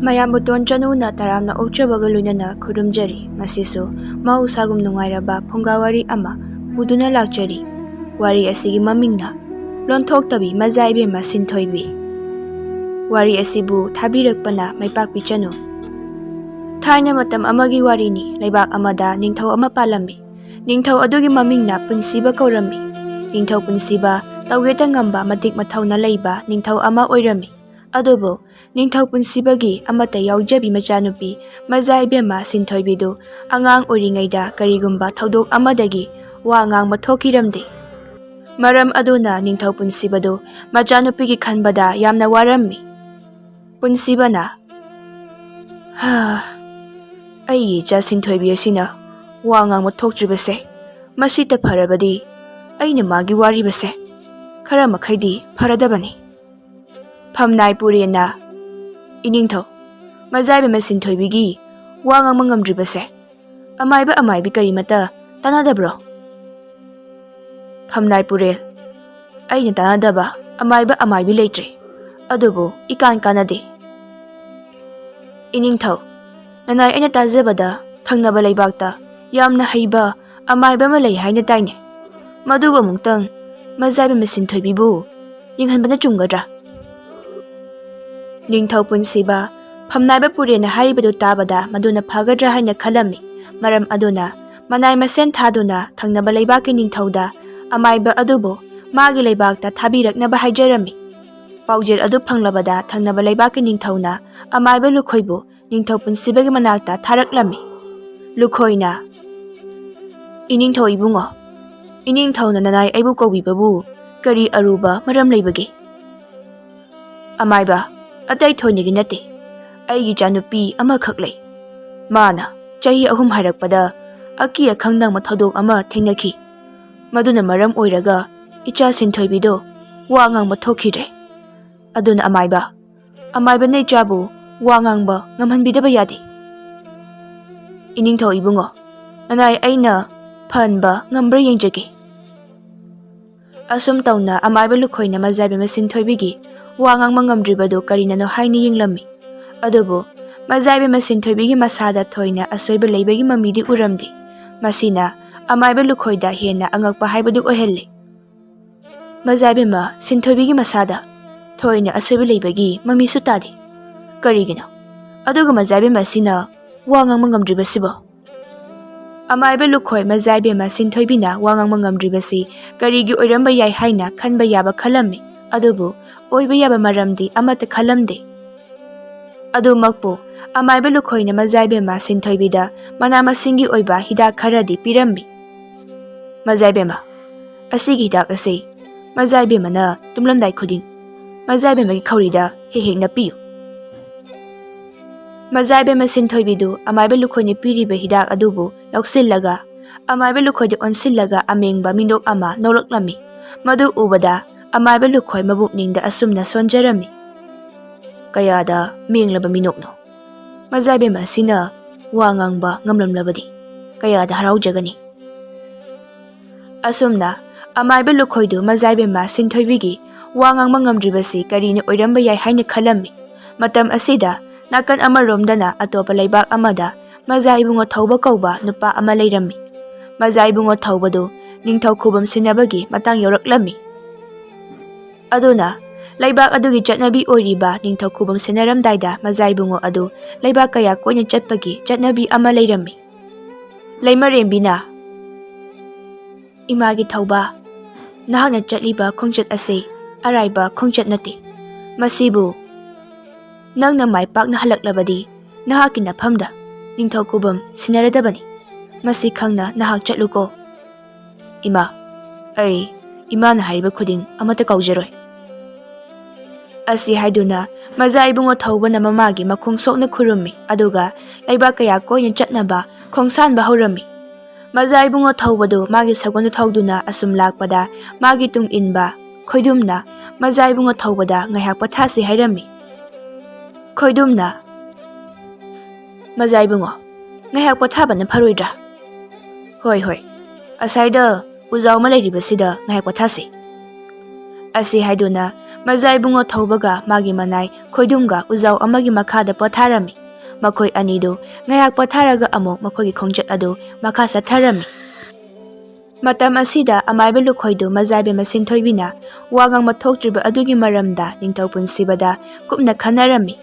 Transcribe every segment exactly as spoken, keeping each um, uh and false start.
ꯑꯌꯥꯝꯕꯇꯣꯟ ꯆꯅꯨꯅ ꯇꯔꯥꯝꯅ ꯑꯣꯛꯆꯕꯒ ꯂꯣꯏꯅꯅ ꯈꯨꯔꯨꯝꯖꯔꯤ꯫ ꯉꯁꯤꯁꯨ ꯃꯍꯧꯁꯥꯒꯨꯝ ꯅꯨꯡꯉꯥꯏꯔꯕ ꯐꯨꯡꯒꯥ ꯋꯥꯔꯤ ꯑꯃ ꯄꯨꯗꯨꯅ ꯂꯥꯛꯆꯔꯤ꯫ ꯋꯥꯔꯤ ꯑꯁꯤꯒꯤ ꯃꯃꯤꯡꯅ ꯂꯣꯟꯊꯣꯛꯇꯕꯤ ꯃꯖꯥ ꯏꯕꯦꯝꯃ ꯁꯤꯟꯊꯣꯏꯕꯤ꯫ ꯋꯥꯔꯤ ꯑꯁꯤꯕꯨ ꯊꯥꯕꯤꯔꯛꯄꯅ ꯃꯩꯄꯥꯛꯄꯤ ꯆꯅꯨ꯫ ꯊꯥꯏꯅ ꯃꯇꯝ ꯑꯃꯒꯤ ꯋꯥꯔꯤꯅꯤ꯫ ꯂꯩꯕꯥꯛ ꯑꯃꯗ ꯅꯤꯡꯊꯧ ꯑꯃ ꯄꯥꯜꯂꯝꯃꯤ꯫ ꯅꯤꯡꯊꯧ ꯑꯗꯨꯒꯤ ꯃꯃꯤꯡꯅ ꯄꯨꯟꯁꯤꯕ ꯀꯧꯔꯝꯃꯤ꯫ ꯅꯤꯡꯊꯧ ꯄꯨꯟꯁꯤꯕ ꯇꯧꯒꯦꯇ ꯉꯝꯕ, ꯃꯇꯤꯛ ꯃꯊꯧꯅ ꯂꯩꯕ ꯅꯤꯡꯊꯧ ꯑꯃ ꯑꯣꯏꯔꯝꯃꯤ꯫ ꯑꯗꯨꯕꯨ ꯅꯤꯡꯊꯧ ꯄꯨꯟꯁꯤꯕꯒꯤ ꯑꯃꯠꯇ ꯌꯥꯎꯖꯕꯤ ꯃꯆꯥꯅꯨꯄꯤ ꯃꯖꯥ ꯏꯕꯦꯝꯃ ꯁꯤꯟꯊꯣꯏꯕꯤꯗꯨ ꯑꯉꯥꯡ ꯑꯣꯏꯔꯤꯉꯩꯗ ꯀꯔꯤꯒꯨꯝꯕ ꯊꯧꯗꯣꯛ ꯑꯃꯗꯒꯤ ꯋꯥ ꯉꯥꯡꯕ ꯊꯣꯛꯈꯤꯔꯝꯗꯦ꯫ ꯃꯔꯝ ꯑꯗꯨꯅ ꯅꯤꯡꯊꯧ ꯄꯨꯟꯁꯤꯕꯗꯨ ꯃꯆꯥꯅꯨꯄꯤꯒꯤ ꯈꯟꯕꯗ ꯌꯥꯝꯅ ꯋꯥꯔꯝꯃꯤ꯫ ꯄꯨꯟꯁꯤꯕꯅ, "ꯍꯥ, ꯑꯩꯒꯤ ꯏꯆꯥ ꯁꯤꯟꯊꯣꯏꯕꯤ ꯑꯁꯤꯅ ꯋꯥ ꯉꯥꯡꯕ ꯊꯣꯛꯇ꯭ꯔꯤꯕꯁꯦ, ꯃꯁꯤꯇ ꯐꯔꯕꯗꯤ ꯑꯩꯅ ꯃꯥꯒꯤ ꯋꯥꯔꯤꯕꯁꯦ ꯈꯔ ꯃꯈꯩꯗꯤ ꯐꯔꯗꯕꯅꯤ꯫" ꯐꯝꯅꯥꯏ ꯄꯨꯔꯦꯟꯅ, "ꯏꯅꯤꯡꯊꯧ, ꯃꯖꯥ ꯏꯕꯦꯝꯃ ꯁꯤꯟꯊꯣꯏꯕꯤꯒꯤ ꯋꯥ ꯉꯥꯡꯕ ꯉꯝꯗ꯭ꯔꯤꯕꯁꯦ ꯑꯃꯥꯏꯕ ꯑꯃꯥꯏꯕꯤ ꯀꯔꯤꯃꯠꯇ ꯇꯥꯟꯅꯗꯕ꯭ꯔꯣ?" ꯐꯝꯅꯥꯏ ꯄꯨꯔꯦꯜ, "ꯑꯩꯅ ꯇꯥꯟꯅꯗꯕ ꯑꯃꯥꯏꯕ ꯑꯃꯥꯏꯕꯤ ꯂꯩꯇ꯭ꯔꯦ꯫ ꯑꯗꯨꯕꯨ ꯏꯀꯥꯟ ꯀꯥꯟꯅꯗꯦ꯫" "ꯏꯅꯤꯡꯊꯧ, ꯅꯅꯥꯏ ꯑꯩꯅ ꯇꯥꯖꯕꯗ ꯊꯪꯅꯕ ꯂꯩꯕꯥꯛꯇ ꯌꯥꯝꯅ ꯍꯩꯕ ꯑꯃꯥꯏꯕ ꯑꯃ ꯂꯩ ꯍꯥꯏꯅ ꯇꯥꯏꯅꯦ꯫ ꯃꯗꯨꯕꯨ ꯑꯃꯨꯛꯇꯪ ꯃꯖꯥ ꯏꯕꯦꯝꯃ ꯁꯤꯟꯊꯣꯏꯕꯤꯕꯨ ꯌꯦꯡꯍꯟꯕꯅ ꯆꯨꯝꯒꯗ꯭ꯔꯥ?" ꯅꯤꯡꯊꯧ ꯄꯨꯟꯁꯤꯕ ꯐꯝꯅꯥꯏꯕ ꯄꯨꯔꯦꯟꯅ ꯍꯥꯏꯔꯤꯕꯗꯨ ꯇꯥꯕꯗ ꯃꯗꯨꯅ ꯐꯒꯗ꯭ꯔꯥ ꯍꯥꯏꯅ ꯈꯜꯂꯝꯃꯤ꯫ ꯃꯔꯝ ꯑꯗꯨꯅ ꯃꯅꯥꯏ ꯃꯁꯦꯟ ꯊꯥꯗꯨꯅ ꯊꯪꯅꯕ ꯂꯩꯕꯥꯛꯀꯤ ꯅꯤꯡꯊꯧꯗ ꯑꯃꯥꯏꯕ ꯑꯗꯨꯕꯨ ꯃꯥꯒꯤ ꯂꯩꯕꯥꯛꯇ ꯊꯥꯕꯤꯔꯛꯅꯕ ꯍꯥꯏꯖꯔꯝꯃꯤ꯫ ꯄꯥꯎꯖꯦꯜ ꯑꯗꯨ ꯐꯪꯂꯕꯗ ꯊꯪꯅꯕ ꯂꯩꯕꯥꯛꯀꯤ ꯅꯤꯡꯊꯧꯅ ꯑꯃꯥꯏꯕ ꯂꯨꯈꯣꯏꯕꯨ ꯅꯤꯡꯊꯧ ꯄꯨꯟꯁꯤꯕꯒꯤ ꯃꯅꯥꯛꯇ ꯊꯥꯔꯛꯂꯝꯃꯤ꯫ ꯂꯨꯈꯣꯏꯅ, "ꯏꯅꯤꯡꯊꯧ ꯏꯕꯨꯡꯉꯣ, ꯏꯅꯤꯡꯊꯧꯅ ꯅꯅꯥꯏ ꯑꯩꯕꯨ ꯀꯧꯕꯤꯕꯕꯨ ꯀꯔꯤ ꯑꯔꯨꯕ ꯃꯔꯝ ꯂꯩꯕꯒꯦ?" "ꯑꯃꯥꯏꯕ, ꯑꯇꯩ ꯊꯣꯏꯅꯒꯤ ꯅꯠꯇꯦ꯫ ꯑꯩꯒꯤ ꯏꯆꯥꯅꯨꯄꯤ ꯑꯃꯈꯛ ꯂꯩ꯫ ꯃꯥꯅ ꯆꯍꯤ ꯑꯍꯨꯝ ꯍꯥꯏꯔꯛꯄꯗ ꯑꯀꯤ ꯑꯈꯪ ꯅꯪꯕ ꯊꯧꯗꯣꯛ ꯑꯃ ꯊꯦꯡꯅꯈꯤ꯫ ꯃꯗꯨꯅ ꯃꯔꯝ ꯑꯣꯏꯔꯒ ꯏꯆꯥ ꯁꯤꯟꯊꯣꯏꯕꯤꯗꯣ ꯋꯥ ꯉꯥꯡꯕ ꯊꯣꯛꯈꯤꯗ꯭ꯔꯦ꯫ ꯑꯗꯨꯅ ꯑꯃꯥꯏꯕ, ꯑꯃꯥꯏꯕꯅ ꯏꯆꯥꯕꯨ ꯋꯥ ꯉꯥꯡꯕ ꯉꯝꯍꯟꯕꯤꯗꯕ ꯌꯥꯗꯦ꯫ ꯏꯅꯤꯡꯊꯧ ꯏꯕꯨꯡꯉꯣ, ꯅꯅꯥꯏ ꯑꯩꯅ ꯐꯍꯟꯕ ꯉꯝꯕ꯭ꯔꯥ ꯌꯦꯡꯖꯒꯦ꯫" ꯑꯁꯨꯝ ꯇꯧꯅ ꯑꯃꯥꯏꯕ ꯂꯨꯈꯣꯏꯅ ꯃꯖꯥꯏꯕ ꯃꯁꯤꯟ ꯊꯣꯏꯕꯤꯒꯤ ꯋꯥ ꯉꯥꯡꯕ ꯉꯝꯗ꯭ꯔꯤꯕꯗꯨ ꯀꯔꯤꯅꯅꯣ ꯍꯥꯏꯅ ꯌꯦꯡꯂꯝꯃꯤ꯫ ꯑꯗꯨꯕꯨ ꯃꯖꯥꯏꯕꯦꯝꯃ ꯁꯤꯟꯊꯣꯏꯕꯤꯒꯤ ꯃꯁꯥꯗ ꯊꯣꯏꯅ ꯑꯁꯣꯏꯕ ꯂꯩꯕꯒꯤ ꯃꯃꯤꯗꯤ ꯎꯔꯝꯗꯦ꯫ ꯃꯁꯤꯅ ꯑꯃꯥꯏꯕ ꯂꯨꯈꯣꯏꯗ ꯍꯦꯟꯅ ꯑꯉꯛꯄ ꯍꯥꯏꯕꯗꯨ ꯑꯣꯏꯍꯜꯂꯦ꯫ ꯃꯖꯥꯏꯕꯦꯝꯃ ꯁꯤꯟꯊꯣꯏꯕꯤꯒꯤ ꯃꯁꯥꯗ ꯊꯣꯏꯅ ꯑꯁꯣꯏꯕ ꯂꯩꯕꯒꯤ ꯃꯃꯤꯁꯨ ꯇꯥꯗꯦ꯫ ꯀꯔꯤꯒꯤꯅꯣ? ꯑꯗꯨꯒ ꯃꯖꯥꯏꯕꯦꯝꯃ ꯑꯁꯤꯅ ꯋꯥ ꯉꯥꯡꯕ ꯉꯝꯗ꯭ꯔꯤꯕꯁꯤꯕꯣ? ꯑꯃꯥꯏꯕ ꯂꯨꯈꯣꯏ ꯃꯖꯥꯏꯕꯦꯝꯃ ꯁꯤꯟꯊꯣꯏꯕꯤꯅ ꯋꯥ ꯉꯥꯡꯕ ꯉꯝꯗ꯭ꯔꯤꯕꯁꯤ ꯀꯔꯤꯒꯤ ꯑꯣꯏꯔꯝꯕ ꯌꯥꯏ ꯍꯥꯏꯅ ꯈꯟꯕ ꯌꯥꯕ ꯈꯜꯂꯝꯃꯤ꯫ ꯑꯗꯨꯕꯨ ꯑꯣꯏꯕ ꯌꯥꯕ ꯃꯔꯝꯗꯤ ꯑꯃꯠꯇ ꯈꯜꯂꯝꯗꯦ꯫ ꯑꯗꯨꯃꯛꯄꯨ ꯑꯃꯥꯏꯕ ꯂꯨꯈꯣꯏꯅ ꯃꯖꯥꯏꯕꯦꯝꯃ ꯁꯤꯟꯊꯣꯏꯕꯤꯗ ꯃꯅꯥ ꯃꯁꯤꯡꯒꯤ ꯑꯣꯏꯕ ꯍꯤꯗꯥꯛ ꯈꯔꯗꯤ ꯄꯤꯔꯝꯃꯤ꯫ "ꯃꯖꯥꯏꯕꯦꯝꯃ, ꯑꯁꯤꯒꯤ ꯍꯤꯗꯥꯛ ꯑꯁꯤ ꯃꯖꯥꯏꯕꯦꯝꯃꯅ ꯇꯨꯝꯂꯝꯗꯥꯏ ꯈꯨꯗꯤꯡ ꯃꯖꯥꯏꯕꯦꯝꯃꯒꯤ ꯈꯧꯔꯤꯗ ꯍꯦꯛ ꯍꯦꯛ ꯅꯞꯄꯤꯌꯨ"꯫ ꯃꯖꯥꯏꯕꯦꯝꯃ ꯁꯤꯟꯊꯣꯏꯕꯤꯗꯨ ꯑꯃꯥꯏꯕ ꯂꯨꯈꯣꯏꯅ ꯄꯤꯔꯤꯕ ꯍꯤꯗꯥꯛ ꯑꯗꯨꯕꯨ ꯂꯧꯁꯤꯜꯂꯒ ꯑꯃꯥꯏꯕ ꯂꯨꯈꯣꯏꯗ ꯑꯣꯟꯁꯤꯜꯂꯒ ꯑꯃꯦꯡꯕ ꯃꯤꯅꯣꯛ ꯑꯃ ꯅꯣꯛꯂꯛꯂꯝꯃꯤ꯫ ꯃꯗꯨ ꯎꯕꯗ ꯑꯃꯥꯏꯕ ꯂꯨꯈꯣꯏ ꯃꯕꯨꯛꯅꯤꯡꯗ ꯑꯁꯨꯝꯅ ꯁꯣꯟꯖꯔꯝꯃꯤ, "ꯀꯌꯥꯗ ꯃꯦꯡꯂꯕ ꯃꯤꯅꯣꯛꯅꯣ! ꯃꯖꯥꯏꯕꯦꯝꯃ ꯑꯁꯤꯅ ꯋꯥ ꯉꯥꯡꯕ ꯉꯝꯂꯝꯂꯕꯗꯤ ꯀꯌꯥꯗ ꯍꯔꯥꯎꯖꯒꯅꯤ!" ꯑꯁꯨꯝꯅ ꯑꯃꯥꯏꯕ ꯂꯨꯈꯣꯏꯗꯨ ꯃꯖꯥꯏꯕꯦꯝꯃ ꯁꯤꯟꯊꯣꯏꯕꯤꯒꯤ ꯋꯥ ꯉꯥꯡꯕ ꯉꯝꯗ꯭ꯔꯤꯕꯁꯤ ꯀꯔꯤꯅ ꯑꯣꯏꯔꯝꯕ ꯌꯥꯏ ꯍꯥꯏꯅ ꯈꯜꯂꯝꯃꯤ꯫ ꯃꯇꯝ ꯑꯁꯤꯗ ꯅꯥꯀꯟ ꯑꯃꯔꯣꯝꯗꯅ ꯑꯇꯣꯞꯄ ꯂꯩꯕꯥꯛ ꯑꯃꯗ ꯃꯖꯥ ꯏꯕꯨꯡꯉꯣ ꯊꯧꯕ ꯀꯧꯕ ꯅꯨꯄꯥ ꯑꯃ ꯂꯩꯔꯝꯃꯤ꯫ ꯃꯖꯥ ꯏꯕꯨꯡꯉꯣ ꯊꯧꯕꯗꯨ ꯅꯤꯡꯊꯧ ꯈꯨꯕꯝ ꯁꯤꯟꯅꯕꯒꯤ ꯃꯇꯥꯡ ꯌꯧꯔꯛꯂꯝꯃꯤ꯫ ꯑꯗꯨꯅ ꯂꯩꯕꯥꯛ ꯑꯗꯨꯒꯤ ꯆꯠꯅꯕꯤ ꯑꯣꯏꯔꯤꯕ ꯅꯤꯡꯊꯧ ꯈꯨꯕꯝ ꯁꯤꯟꯅꯔꯝꯗꯥꯏꯗ ꯃꯖꯥ ꯏꯕꯨꯡꯉꯣ ꯑꯗꯨ ꯂꯩꯕꯥꯛ ꯀꯌꯥ ꯀꯣꯏꯅ ꯆꯠꯄꯒꯤ ꯆꯠꯅꯕꯤ ꯑꯃ ꯂꯩꯔꯝꯃꯤ꯫ ꯂꯩꯃꯔꯦꯝꯕꯤꯅ, "ꯏꯃꯥꯒꯤ ꯊꯧꯕ, ꯅꯍꯥꯛꯅ ꯆꯠꯂꯤꯕ ꯈꯣꯡꯆꯠ ꯑꯁꯤ ꯑꯔꯥꯏꯕ ꯈꯣꯡꯆꯠ ꯅꯠꯇꯦ꯫ ꯃꯁꯤꯕꯨ ꯅꯪꯅ ꯃꯥꯏ ꯄꯥꯛꯅ ꯍꯜꯂꯛꯂꯕꯗꯤ ꯅꯍꯥꯛꯀꯤ ꯅꯐꯝꯗ ꯅꯤꯡꯊꯧ ꯈꯨꯕꯝ ꯁꯤꯟꯅꯔꯗꯕꯅꯤ꯫ ꯃꯁꯤ ꯈꯪꯅ ꯅꯍꯥꯛ ꯆꯠꯂꯨꯀꯣ"꯫ "ꯏꯃꯥ, ꯑꯩ ꯏꯃꯥꯅ ꯍꯥꯏꯔꯤꯕ ꯈꯨꯗꯤꯡ ꯑꯃꯠꯇ ꯀꯥꯎꯖꯔꯣꯏ"꯫ ꯑꯁꯤ ꯍꯥꯏꯗꯨꯅ ꯃꯖꯥ ꯏꯕꯨꯡꯉꯣ ꯊꯧꯕꯅ ꯃꯃꯥꯒꯤ ꯃꯈꯣꯡ ꯁꯣꯛꯅ ꯈꯨꯔꯨꯝꯃꯤ, ꯑꯗꯨꯒ ꯂꯩꯕꯥꯛ ꯀꯌꯥ ꯀꯣꯏꯅ ꯆꯠꯅꯕ ꯈꯣꯡꯁꯥꯟꯕ ꯍꯧꯔꯝꯃꯤ꯫ ꯃꯖꯥ ꯏꯕꯨꯡꯉꯣ ꯊꯧꯕꯗꯨ ꯃꯥꯒꯤ ꯁꯒꯣꯜꯗꯨ ꯊꯧꯗꯨꯅ ꯑꯁꯨꯝ ꯂꯥꯛꯄꯗ ꯃꯥꯒꯤ ꯇꯨꯡ ꯏꯟꯕ ꯈꯣꯏꯗꯨꯝꯅ ꯃꯖꯥ ꯏꯕꯨꯡꯉꯣ ꯊꯧꯕꯗ ꯉꯥꯏꯍꯥꯛ ꯄꯣꯊꯥꯁꯤ ꯍꯥꯏꯔꯝꯃꯤ꯫ ꯈꯣꯏꯗꯨꯝꯅ, "ꯃꯖꯥ ꯏꯕꯨꯡꯉꯣ, ꯉꯥꯏꯍꯥꯛ ꯄꯣꯊꯥꯕꯅ ꯐꯔꯣꯏꯗ꯭ꯔꯥ?" "ꯍꯣꯏ, ꯍꯣꯏ, ꯑꯁ꯭ꯋꯥꯏꯗ ꯎꯖꯥꯎ ꯑꯃ ꯂꯩꯔꯤꯕꯁꯤꯗ ꯉꯥꯏꯍꯥꯛ ꯄꯣꯊꯥꯁꯤ"꯫ ꯑꯁꯤ ꯍꯥꯏꯗꯨꯅ ꯃꯖꯥ ꯏꯕꯨꯡꯉꯣ ꯊꯧꯕꯒ ꯃꯥꯒꯤ ꯃꯅꯥꯏ ꯈꯣꯏꯗꯨꯝꯒ ꯎꯖꯥꯎ ꯑꯃꯒꯤ ꯃꯈꯥꯗ ꯄꯣꯊꯥꯔꯝꯃꯤ꯫ ꯃꯈꯣꯏ ꯑꯅꯤꯗꯨ ꯉꯥꯏꯍꯥꯛ ꯄꯣꯊꯥꯔꯒ ꯑꯃꯨꯛ ꯃꯈꯣꯏꯒꯤ ꯈꯣꯡꯆꯠ ꯑꯗꯨ ꯃꯈꯥ ꯆꯠꯊꯔꯝꯃꯤ꯫ ꯃꯇꯝ ꯑꯁꯤꯗ ꯑꯃꯥꯏꯕ ꯂꯨꯈꯣꯏꯗꯨ ꯃꯖꯥꯏꯕ ꯃꯁꯤꯟ ꯊꯣꯏꯕꯤꯅ ꯋꯥ ꯉꯥꯡꯕ ꯊꯣꯛꯇ꯭ꯔꯤꯕ ꯑꯗꯨꯒꯤ ꯃꯔꯝꯗ ꯅꯤꯡꯊꯧ ꯄꯨꯟꯁꯤꯕꯗ ꯀꯨꯞꯅ ꯈꯟꯅꯔꯝꯃꯤ꯫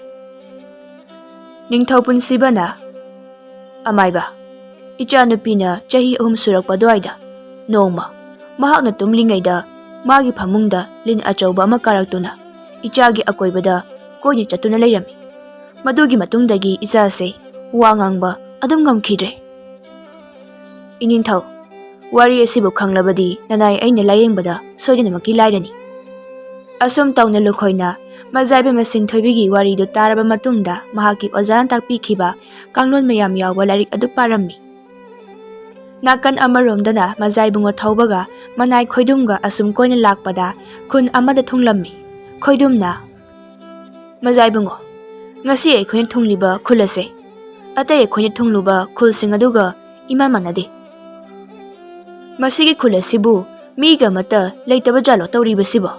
ꯅꯤꯡꯊꯧ ꯄꯨꯟꯁꯤꯕꯅ, "ꯑꯃꯥꯏꯕ, ꯏꯆꯥꯅꯨꯄꯤꯅ ꯆꯍꯤ ꯑꯍꯨꯝ ꯁꯨꯔꯛꯄ ꯑꯗꯨꯋꯥꯏꯗ ꯅꯣꯡꯃ ꯃꯍꯥꯛꯅ ꯇꯨꯝꯂꯤꯉꯩꯗ ꯃꯥꯒꯤ ꯐꯃꯨꯡꯗ ꯂꯤꯟ ꯑꯆꯧꯕ ꯑꯃ ꯀꯥꯔꯛꯇꯨꯅ ꯏꯆꯥꯒꯤ ꯑꯀꯣꯏꯕꯗ ꯀꯣꯏꯅ ꯆꯠꯇꯨꯅ ꯂꯩꯔꯝꯃꯤ꯫ ꯃꯗꯨꯒꯤ ꯃꯇꯨꯡꯗꯒꯤ ꯏꯆꯥꯁꯦ ꯋꯥ ꯉꯥꯡꯕ ꯑꯗꯨꯝ ꯉꯝꯈꯤꯗ꯭ꯔꯦ꯫ ꯏꯅꯤꯡꯊꯧ, ꯋꯥꯔꯤ ꯑꯁꯤꯕꯨ ꯈꯪꯂꯕꯗꯤ ꯅꯅꯥꯏ ꯑꯩꯅ ꯂꯥꯌꯦꯡꯕꯗ ꯁꯣꯏꯗꯅꯃꯛꯀꯤ ꯂꯥꯏꯔꯅꯤ꯫" ꯑꯁꯨꯝ ꯇꯧꯅ ꯂꯨꯈꯣꯏꯅ ꯃꯖꯥꯏꯕ ꯃꯁꯤꯟ ꯊꯣꯏꯕꯤꯒꯤ ꯋꯥꯔꯤꯗꯨ ꯇꯥꯔꯕ ꯃꯇꯨꯡꯗ ꯃꯍꯥꯛꯀꯤ ꯑꯣꯖꯥꯅ ꯇꯥꯛꯄꯤꯈꯤꯕ ꯀꯥꯡꯂꯣꯟ ꯃꯌꯥꯝ ꯌꯥꯎꯕ ꯂꯥꯏꯔꯤꯛ ꯑꯗꯨ ꯄꯥꯔꯝꯃꯤ꯫ ꯅꯥꯀꯟ ꯑꯃꯔꯣꯝꯗꯅ ꯃꯖꯥꯏꯕꯨꯡꯉꯣ ꯊꯧꯕꯒ ꯃꯅꯥꯏ ꯈꯣꯏꯗꯨꯝꯒ ꯑꯁꯨꯝ ꯀꯣꯏꯅ ꯂꯥꯛꯄꯗ ꯈꯨꯟ ꯑꯃꯗ ꯊꯨꯡꯂꯝꯃꯤ꯫ ꯈꯣꯏꯗꯨꯝꯅ, "ꯃꯖꯥꯏꯕꯨꯡꯉꯣ, ꯉꯁꯤ ꯑꯩꯈꯣꯏꯅ ꯊꯨꯡꯂꯤꯕ ꯈꯨꯜ ꯑꯁꯦ ꯑꯇꯩ ꯑꯩꯈꯣꯏꯅ ꯊꯨꯡꯂꯨꯕ ꯈꯨꯜꯁꯤꯡ ꯑꯗꯨꯒ ꯏꯃꯥꯟ ꯃꯥꯟꯅꯗꯦ꯫ ꯃꯁꯤꯒꯤ ꯈꯨꯜ ꯑꯁꯤꯕꯨ ꯃꯤꯒ ꯑꯃꯠꯇ ꯂꯩꯇꯕ ꯖꯥꯠꯂꯣ ꯇꯧꯔꯤꯕꯁꯤꯕꯣ?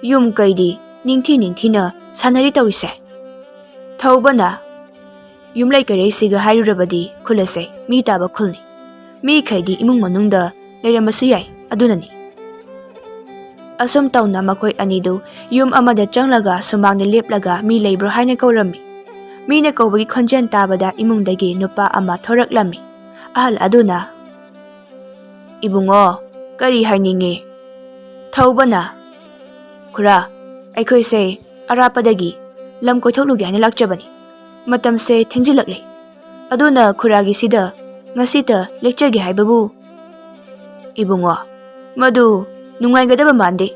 ꯌꯨꯝ ꯀꯩꯗꯤ ꯅꯤꯡꯊꯤ ꯅꯤꯡꯊꯤꯅ ꯁꯥꯟꯅꯔꯤ ꯇꯧꯔꯤꯁꯦ꯫" ꯊꯧꯕꯅ, "ꯌꯨꯝꯂꯩ ꯀꯩꯔꯩꯁꯤꯒ ꯍꯥꯏꯔꯨꯔꯕꯗꯤ ꯈꯨꯜ ꯑꯁꯦ ꯃꯤ ꯇꯥꯕ ꯈꯨꯜꯅꯤ꯫ ꯃꯤꯈꯩꯗꯤ ꯏꯃꯨꯡ ꯃꯅꯨꯡꯗ ꯂꯩꯔꯝꯕꯁꯨ ꯌꯥꯏ, ꯑꯗꯨꯅꯅꯤ꯫" ꯑꯁꯨꯝ ꯇꯧꯅ ꯃꯈꯣꯏ ꯑꯅꯤꯗꯨ ꯌꯨꯝ ꯑꯃꯗ ꯆꯪꯂꯒ ꯁꯨꯃꯥꯡꯗ ꯂꯦꯞꯂꯒ ꯃꯤ ꯂꯩꯕ꯭ꯔꯣ ꯍꯥꯏꯅ ꯀꯧꯔꯝꯃꯤ꯫ ꯃꯤꯅ ꯀꯧꯕꯒꯤ ꯈꯣꯟꯖꯦꯜ ꯇꯥꯕꯗ ꯏꯃꯨꯡꯗꯒꯤ ꯅꯨꯄꯥ ꯑꯃ ꯊꯣꯔꯛꯂꯝꯃꯤ꯫ ꯑꯍꯜ ꯑꯗꯨꯅ, "ꯏꯕꯨꯡꯉꯣ, ꯀꯔꯤ ꯍꯥꯏꯅꯤꯡꯉꯤ?" ꯊꯧꯕꯅ, "ꯈꯨꯔꯥ, ꯑꯩꯈꯣꯏꯁꯦ ꯑꯔꯥꯞꯄꯗꯒꯤ ꯂꯝ ꯀꯣꯏꯊꯣꯛꯂꯨꯒꯦ ꯍꯥꯏꯅ ꯂꯥꯛꯆꯕꯅꯤ꯫ ꯃꯇꯝꯁꯦ ꯊꯦꯡꯖꯤꯜꯂꯛꯂꯦ꯫ ꯑꯗꯨꯅ ꯈꯨꯔꯥꯒꯤꯁꯤꯗ ꯉꯁꯤꯇ ꯂꯦꯛꯆꯒꯦ ꯍꯥꯏꯕꯕꯨ꯫" "ꯏꯕꯨꯡꯉꯣ, ꯃꯗꯨ ꯅꯨꯡꯉꯥꯏꯒꯗꯕ ꯃꯥꯟꯗꯦ꯫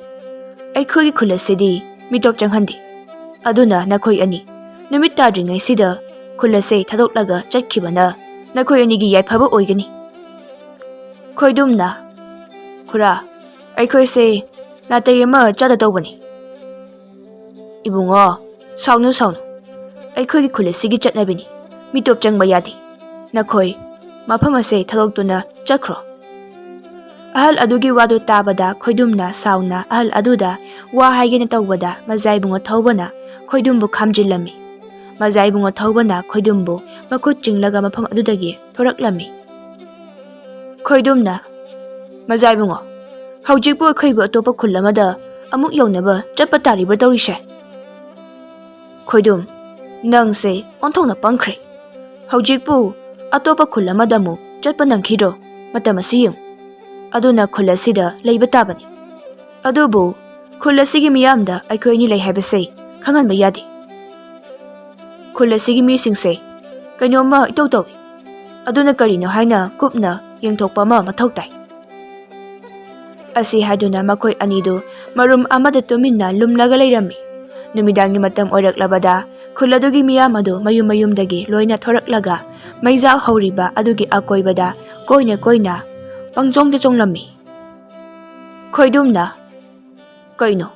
ꯑꯩꯈꯣꯏꯒꯤ ꯈꯨꯜ ꯑꯁꯤꯗꯤ ꯃꯤꯇꯣꯞ ꯆꯪꯍꯟꯗꯦ꯫ ꯑꯗꯨꯅ ꯅꯈꯣꯏ ꯑꯅꯤ ꯅꯨꯃꯤꯠ ꯇꯥꯗ꯭ꯔꯤꯉꯩꯁꯤꯗ ꯈꯨꯜ ꯑꯁꯦ ꯊꯥꯗꯣꯛꯂꯒ ꯆꯠꯈꯤꯕꯅ ꯅꯈꯣꯏ ꯑꯅꯤꯒꯤ ꯌꯥꯏꯐꯕ ꯑꯣꯏꯒꯅꯤ꯫" ꯈꯣꯏꯗꯨꯝꯅ, "ꯈꯨꯔꯥ, ꯑꯩꯈꯣꯏꯁꯦ ꯅꯥꯇꯩ ꯑꯃ ꯆꯥꯗ ꯇꯧꯕꯅꯤ꯫" "ꯏꯕꯨꯡꯉꯣ, ꯁꯥꯎꯅꯨ, ꯁꯥꯎꯅꯨ꯫ ꯑꯩꯈꯣꯏꯒꯤ ꯈꯨꯜ ꯑꯁꯤꯒꯤ ꯆꯠꯅꯕꯤꯅꯤ꯫ ꯃꯤꯇꯣꯞ ꯆꯪꯕ ꯌꯥꯗꯦ꯫ ꯅꯈꯣꯏ ꯃꯐꯝ ꯑꯁꯦ ꯊꯥꯗꯣꯛꯇꯨꯅ ꯆꯠꯈ꯭ꯔꯣ꯫" ꯑꯍꯜ ꯑꯗꯨꯒꯤ ꯋꯥꯗꯨ ꯇꯥꯕꯗ ꯈꯣꯏꯗꯨꯝꯅ ꯁꯥꯎꯅ ꯑꯍꯜ ꯑꯗꯨꯗ ꯋꯥ ꯍꯥꯏꯒꯦꯅ ꯇꯧꯕꯗ ꯃꯖꯥ ꯏꯕꯨꯡꯉꯣ ꯊꯧꯕꯅ ꯈꯣꯏꯗꯨꯝꯕꯨ ꯈꯥꯝꯖꯤꯜꯂꯝꯃꯤ꯫ ꯃꯖꯥ ꯏꯕꯨꯡꯉꯣ ꯊꯧꯕꯅ ꯈꯣꯏꯗꯨꯝꯕꯨ ꯃꯈꯨꯠ ꯆꯤꯡꯂꯒ ꯃꯐꯝ ꯑꯗꯨꯗꯒꯤ ꯊꯣꯔꯛꯂꯝꯃꯤ꯫ ꯈꯣꯏꯗꯨꯝꯅ, "ꯃꯖꯥ ꯏꯕꯨꯡꯉꯣ, ꯍꯧꯖꯤꯛꯄꯨ ꯑꯩꯈꯣꯏꯕꯨ ꯑꯇꯣꯞꯄ ꯈꯨꯜ ꯑꯃꯗ ꯑꯃꯨꯛ ꯌꯧꯅꯕ ꯆꯠꯄ ꯇꯥꯔꯤꯕ꯭ꯔꯥ ꯇꯧꯔꯤꯁꯦ?" ꯈꯣꯏꯗꯨꯝ, "ꯅꯪꯁꯦ ꯑꯣꯟꯊꯣꯛꯅ ꯄꯪꯈ꯭ꯔꯦ꯫ ꯍꯧꯖꯤꯛꯄꯨ ꯑꯇꯣꯞꯄ ꯈꯨꯜ ꯑꯃꯗ ꯑꯃꯨꯛ ꯆꯠꯄ ꯅꯪꯈꯤꯗ꯭ꯔꯣ? ꯃꯇꯝ ꯑꯁꯤ ꯌꯦꯡꯉꯨ꯫ ꯑꯗꯨꯅ ꯈꯨꯜ ꯑꯁꯤꯗ ꯂꯩꯕ ꯇꯥꯕꯅꯤ꯫ ꯑꯗꯨꯕꯨ ꯈꯨꯜ ꯑꯁꯤꯒꯤ ꯃꯤꯌꯥꯝꯗ ꯑꯩꯈꯣꯏ ꯑꯅꯤ ꯂꯩ ꯍꯥꯏꯕꯁꯦ ꯈꯪꯍꯟꯕ ꯌꯥꯗꯦ꯫ ꯈꯨꯜ ꯑꯁꯤꯒꯤ ꯃꯤꯁꯤꯡꯁꯦ ꯀꯩꯅꯣꯝꯃ ꯏꯇꯧ ꯇꯧꯏ꯫ ꯑꯗꯨꯅ ꯀꯔꯤꯅꯣ ꯍꯥꯏꯅ ꯀꯨꯞꯅ ꯌꯦꯡꯊꯣꯛꯄ ꯑꯃ ꯃꯊꯧ ꯇꯥꯏ"꯫ ꯑꯁꯤ ꯍꯥꯏꯗꯨꯅ ꯃꯈꯣꯏ ꯑꯅꯤꯗꯨ ꯃꯔꯨꯝ ꯑꯃꯗ ꯇꯨꯃꯤꯟꯅ ꯂꯨꯝꯂꯒ ꯂꯩꯔꯝꯃꯤ꯫ ꯅꯨꯃꯤꯗꯥꯡꯒꯤ ꯃꯇꯝ ꯑꯣꯏꯔꯛꯂꯕꯗ ꯈꯨꯜ ꯑꯗꯨꯒꯤ ꯃꯤꯌꯥꯝ ꯑꯗꯨ ꯃꯌꯨꯝ ꯃꯌꯨꯝꯗꯒꯤ ꯂꯣꯏꯅ ꯊꯣꯔꯛꯂꯒ ꯃꯩꯖꯥꯎ ꯍꯧꯔꯤꯕ ꯑꯗꯨꯒꯤ ꯑꯀꯣꯏꯕꯗ ꯀꯣꯏꯅ ꯀꯣꯏꯅ ꯄꯪꯆꯣꯡꯗ ꯆꯣꯡꯂꯝꯃꯤ꯫ ꯈꯣꯏꯗꯨꯝꯅ, "ꯀꯩꯅꯣ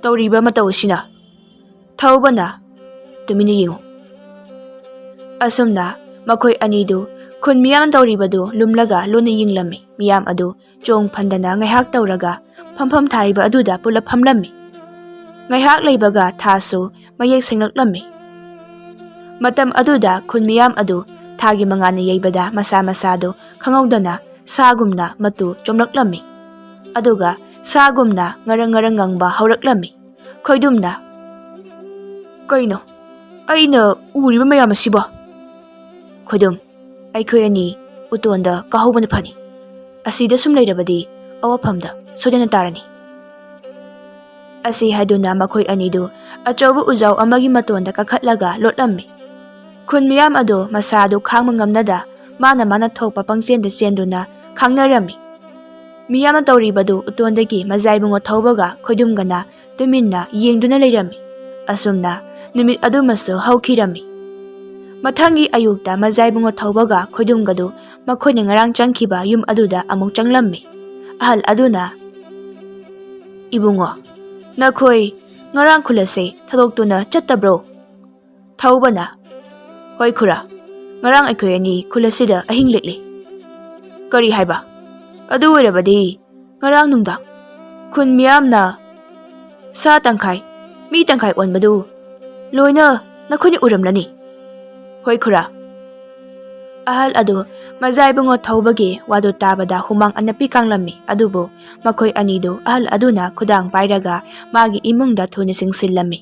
ꯇꯧꯔꯤꯕ ꯃꯇꯧ ꯑꯁꯤꯅ?" ꯊꯧꯕꯅ, "ꯇꯨꯃꯤꯟꯅ ꯌꯦꯡꯉꯨ"꯫ ꯑꯁꯨꯝꯅ ꯃꯈꯣꯏ ꯑꯅꯤꯗꯨ ꯈꯨꯟ ꯃꯤꯌꯥꯝꯅ ꯇꯧꯔꯤꯕꯗꯨ ꯂꯨꯝꯂꯒ ꯂꯣꯟꯅ ꯌꯦꯡꯂꯝꯃꯤ꯫ ꯃꯤꯌꯥꯝ ꯑꯗꯨ ꯆꯣꯡ ꯐꯟꯗꯅ ꯉꯥꯏꯍꯥꯛ ꯇꯧꯔꯒ ꯐꯝꯐꯝ ꯊꯥꯔꯤꯕ ꯑꯗꯨꯗ ꯄꯨꯂꯞ ꯐꯝꯂꯝꯃꯤ꯫ ꯉꯥꯏꯍꯥꯛ ꯂꯩꯕꯒ ꯊꯥꯁꯨ ꯃꯌꯦꯛ ꯁꯦꯡꯂꯛꯂꯝꯃꯤ꯫ ꯃꯇꯝ ꯑꯗꯨꯗ ꯈꯨꯟ ꯃꯤꯌꯥꯝ ꯑꯗꯨ ꯊꯥꯒꯤ ꯃꯉꯥꯜꯅ ꯌꯩꯕꯗ ꯃꯁꯥ ꯃꯁꯥꯗꯨ ꯈꯪꯍꯧꯗꯅ ꯁꯥꯒꯨꯝꯅ ꯃꯇꯨ ꯆꯣꯝꯂꯛꯂꯝꯃꯤ꯫ ꯑꯗꯨꯒ ꯁꯥꯒꯨꯝꯅ ꯉꯔꯪ ꯉꯔꯪ ꯉꯪꯕ ꯍꯧꯔꯛꯂꯝꯃꯤ꯫ ꯈꯣꯏꯗꯨꯝꯅ, "ꯀꯩꯅꯣ ꯑꯩꯅ ꯎꯔꯤꯕ ꯃꯌꯥꯝ ꯑꯁꯤꯕꯣ?" ꯈꯣꯏꯗꯨꯝ, "ꯑꯩꯈꯣꯏ ꯑꯅꯤ ꯎꯇꯣꯟꯗ ꯀꯥꯍꯧꯕꯅ ꯐꯅꯤ꯫ ꯑꯁꯤꯗ ꯁꯨꯝ ꯂꯩꯔꯕꯗꯤ ꯑꯋꯥꯐꯝꯗ ꯁꯣꯏꯗꯅ ꯇꯥꯔꯅꯤ"꯫ ꯑꯁꯤ ꯍꯥꯏꯗꯨꯅ ꯃꯈꯣꯏ ꯑꯅꯤꯗꯨ ꯑꯆꯧꯕ ꯎꯖꯥꯎ ꯑꯃꯒꯤ ꯃꯇꯣꯟꯗ ꯀꯥꯈꯠꯂꯒ ꯂꯣꯠꯂꯝꯃꯤ꯫ ꯈꯨꯟ ꯃꯤꯌꯥꯝ ꯑꯗꯨ ꯃꯁꯥ ꯑꯗꯨ ꯈꯥꯡꯕ ꯉꯝꯅꯗ ꯃꯥꯅ ꯃꯥꯅ ꯊꯣꯛꯄ ꯄꯪꯆꯦꯟꯗ ꯆꯦꯟꯗꯨꯅ ꯈꯥꯡꯅꯔꯝꯃꯤ꯫ ꯃꯤꯌꯥꯝꯅ ꯇꯧꯔꯤꯕꯗꯨ ꯎꯇꯣꯟꯗꯒꯤ ꯃꯖꯥ ꯏꯕꯨꯡꯉꯣ ꯊꯧꯕꯒ ꯈꯣꯏꯗꯨꯝꯒꯅ ꯇꯨꯃꯤꯟꯅ ꯌꯦꯡꯗꯨꯅ ꯂꯩꯔꯝꯃꯤ꯫ ꯑꯁꯨꯝꯅ ꯅꯨꯃꯤꯠ ꯑꯗꯨꯃꯁꯨ ꯍꯧꯈꯤꯔꯝꯃꯤ꯫ ꯃꯊꯪꯒꯤ ꯑꯌꯨꯛꯇ ꯃꯖꯥ ꯏꯕꯨꯡꯉꯣ ꯊꯧꯕꯒ ꯈꯣꯏꯗꯨꯝꯒꯗꯨ ꯃꯈꯣꯏꯅ ꯉꯔꯥꯡ ꯆꯪꯈꯤꯕ ꯌꯨꯝ ꯑꯗꯨꯗ ꯑꯃꯨꯛ ꯆꯪꯂꯝꯃꯤ꯫ ꯑꯍꯜ ꯑꯗꯨꯅ, "ꯏꯕꯨꯡꯉꯣ, ꯅꯈꯣꯏ ꯉꯔꯥꯡ ꯈꯨꯜ ꯑꯁꯦ ꯊꯥꯗꯣꯛꯇꯨꯅ ꯆꯠꯇꯕ꯭ꯔꯣ?" ꯊꯧꯕꯅ, "ꯍꯣꯏ ꯈꯨꯔꯥ, ꯉꯔꯥꯡ ꯑꯩꯈꯣꯏ ꯑꯅꯤ ꯈꯨꯜ ꯑꯁꯤꯗ ꯑꯍꯤꯡ ꯂꯦꯛꯂꯤ"꯫ "ꯀꯔꯤ ꯍꯥꯏꯕ? ꯑꯗꯨ ꯑꯣꯏꯔꯕꯗꯤ ꯉꯔꯥꯡ ꯅꯨꯡꯗꯥꯡ ꯈꯨꯟ ꯃꯤꯌꯥꯝꯅ ꯁꯥ ꯇꯪꯈꯥꯏ, ꯃꯤ ꯇꯪꯈꯥꯏ ꯑꯣꯟꯕꯗꯨ ꯂꯣꯏꯅ ꯅꯈꯣꯏꯅ ꯎꯔꯝꯂꯅꯤ꯫ ꯍꯣꯏ ꯈꯨꯔꯥ꯫ ꯑꯍꯜ ꯑꯗꯨ ꯃꯖꯥ ꯏꯕꯨꯡꯉꯣ ꯊꯧꯕꯒꯤ ꯋꯥꯗꯨ ꯇꯥꯕꯗ ꯍꯨꯃꯥꯡ ꯑꯅꯞꯄꯤ ꯀꯥꯡꯂꯝꯃꯤ꯫ ꯑꯗꯨꯕꯨ ꯃꯈꯣꯏ ꯑꯅꯤꯗꯨ ꯑꯍꯜ ꯑꯗꯨꯅ ꯈꯨꯗꯥꯡ ꯄꯥꯏꯔꯒ ꯃꯥꯒꯤ ꯏꯃꯨꯡꯗ ꯊꯨꯅ ꯆꯪꯁꯤꯜꯂꯝꯃꯤ꯫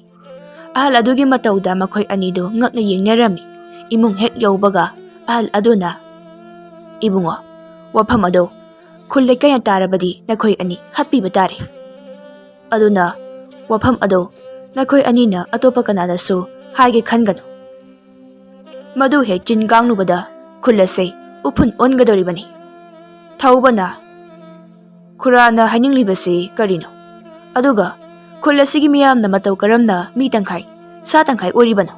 ꯑꯍꯜ ꯑꯗꯨꯒꯤ ꯃꯇꯧꯗ ꯃꯈꯣꯏ ꯑꯅꯤꯗꯨ ꯉꯛꯅ ꯌꯦꯡꯅꯔꯝꯃꯤ꯫ ꯏꯃꯨꯡ ꯍꯦꯛ ꯌꯧꯕꯒ ꯑꯍꯜ ꯑꯗꯨꯅ, "ꯏꯕꯨꯡꯉꯣ, ꯋꯥꯐꯝ ꯑꯗꯨ ꯈꯨꯜ ꯂꯩꯀꯥꯏꯅ ꯇꯥꯔꯕꯗꯤ ꯅꯈꯣꯏ ꯑꯅꯤ ꯍꯥꯠꯄꯤꯕ ꯇꯥꯔꯦ꯫ ꯑꯗꯨꯅ ꯋꯥꯐꯝ ꯑꯗꯨ ꯅꯈꯣꯏ ꯑꯅꯤꯅ ꯑꯇꯣꯞꯄ ꯀꯅꯥꯗꯁꯨ ꯍꯥꯏꯒꯦ ꯈꯟꯒꯅꯨ꯫ ꯃꯗꯨ ꯍꯦꯛ ꯆꯤꯟ ꯀꯥꯡꯂꯨꯕꯗ ꯈꯨꯜ ꯑꯁꯤ ꯎꯐꯨꯟ ꯑꯣꯟꯒꯗꯧꯔꯤꯕꯅꯤ꯫" ꯊꯧꯕꯅ, "ꯈꯨꯔꯥꯅ ꯍꯥꯏꯅꯤꯡꯂꯤꯕꯁꯤ ꯀꯔꯤꯅꯣ? ꯑꯗꯨꯒ ꯈꯨꯜ ꯑꯁꯤꯒꯤ ꯃꯤꯌꯥꯝꯅ ꯃꯇꯧ ꯀꯔꯝꯅ ꯃꯤ ꯇꯪꯈꯥꯏ, ꯁꯥ ꯇꯪꯈꯥꯏ ꯑꯣꯏꯔꯤꯕꯅꯣ?"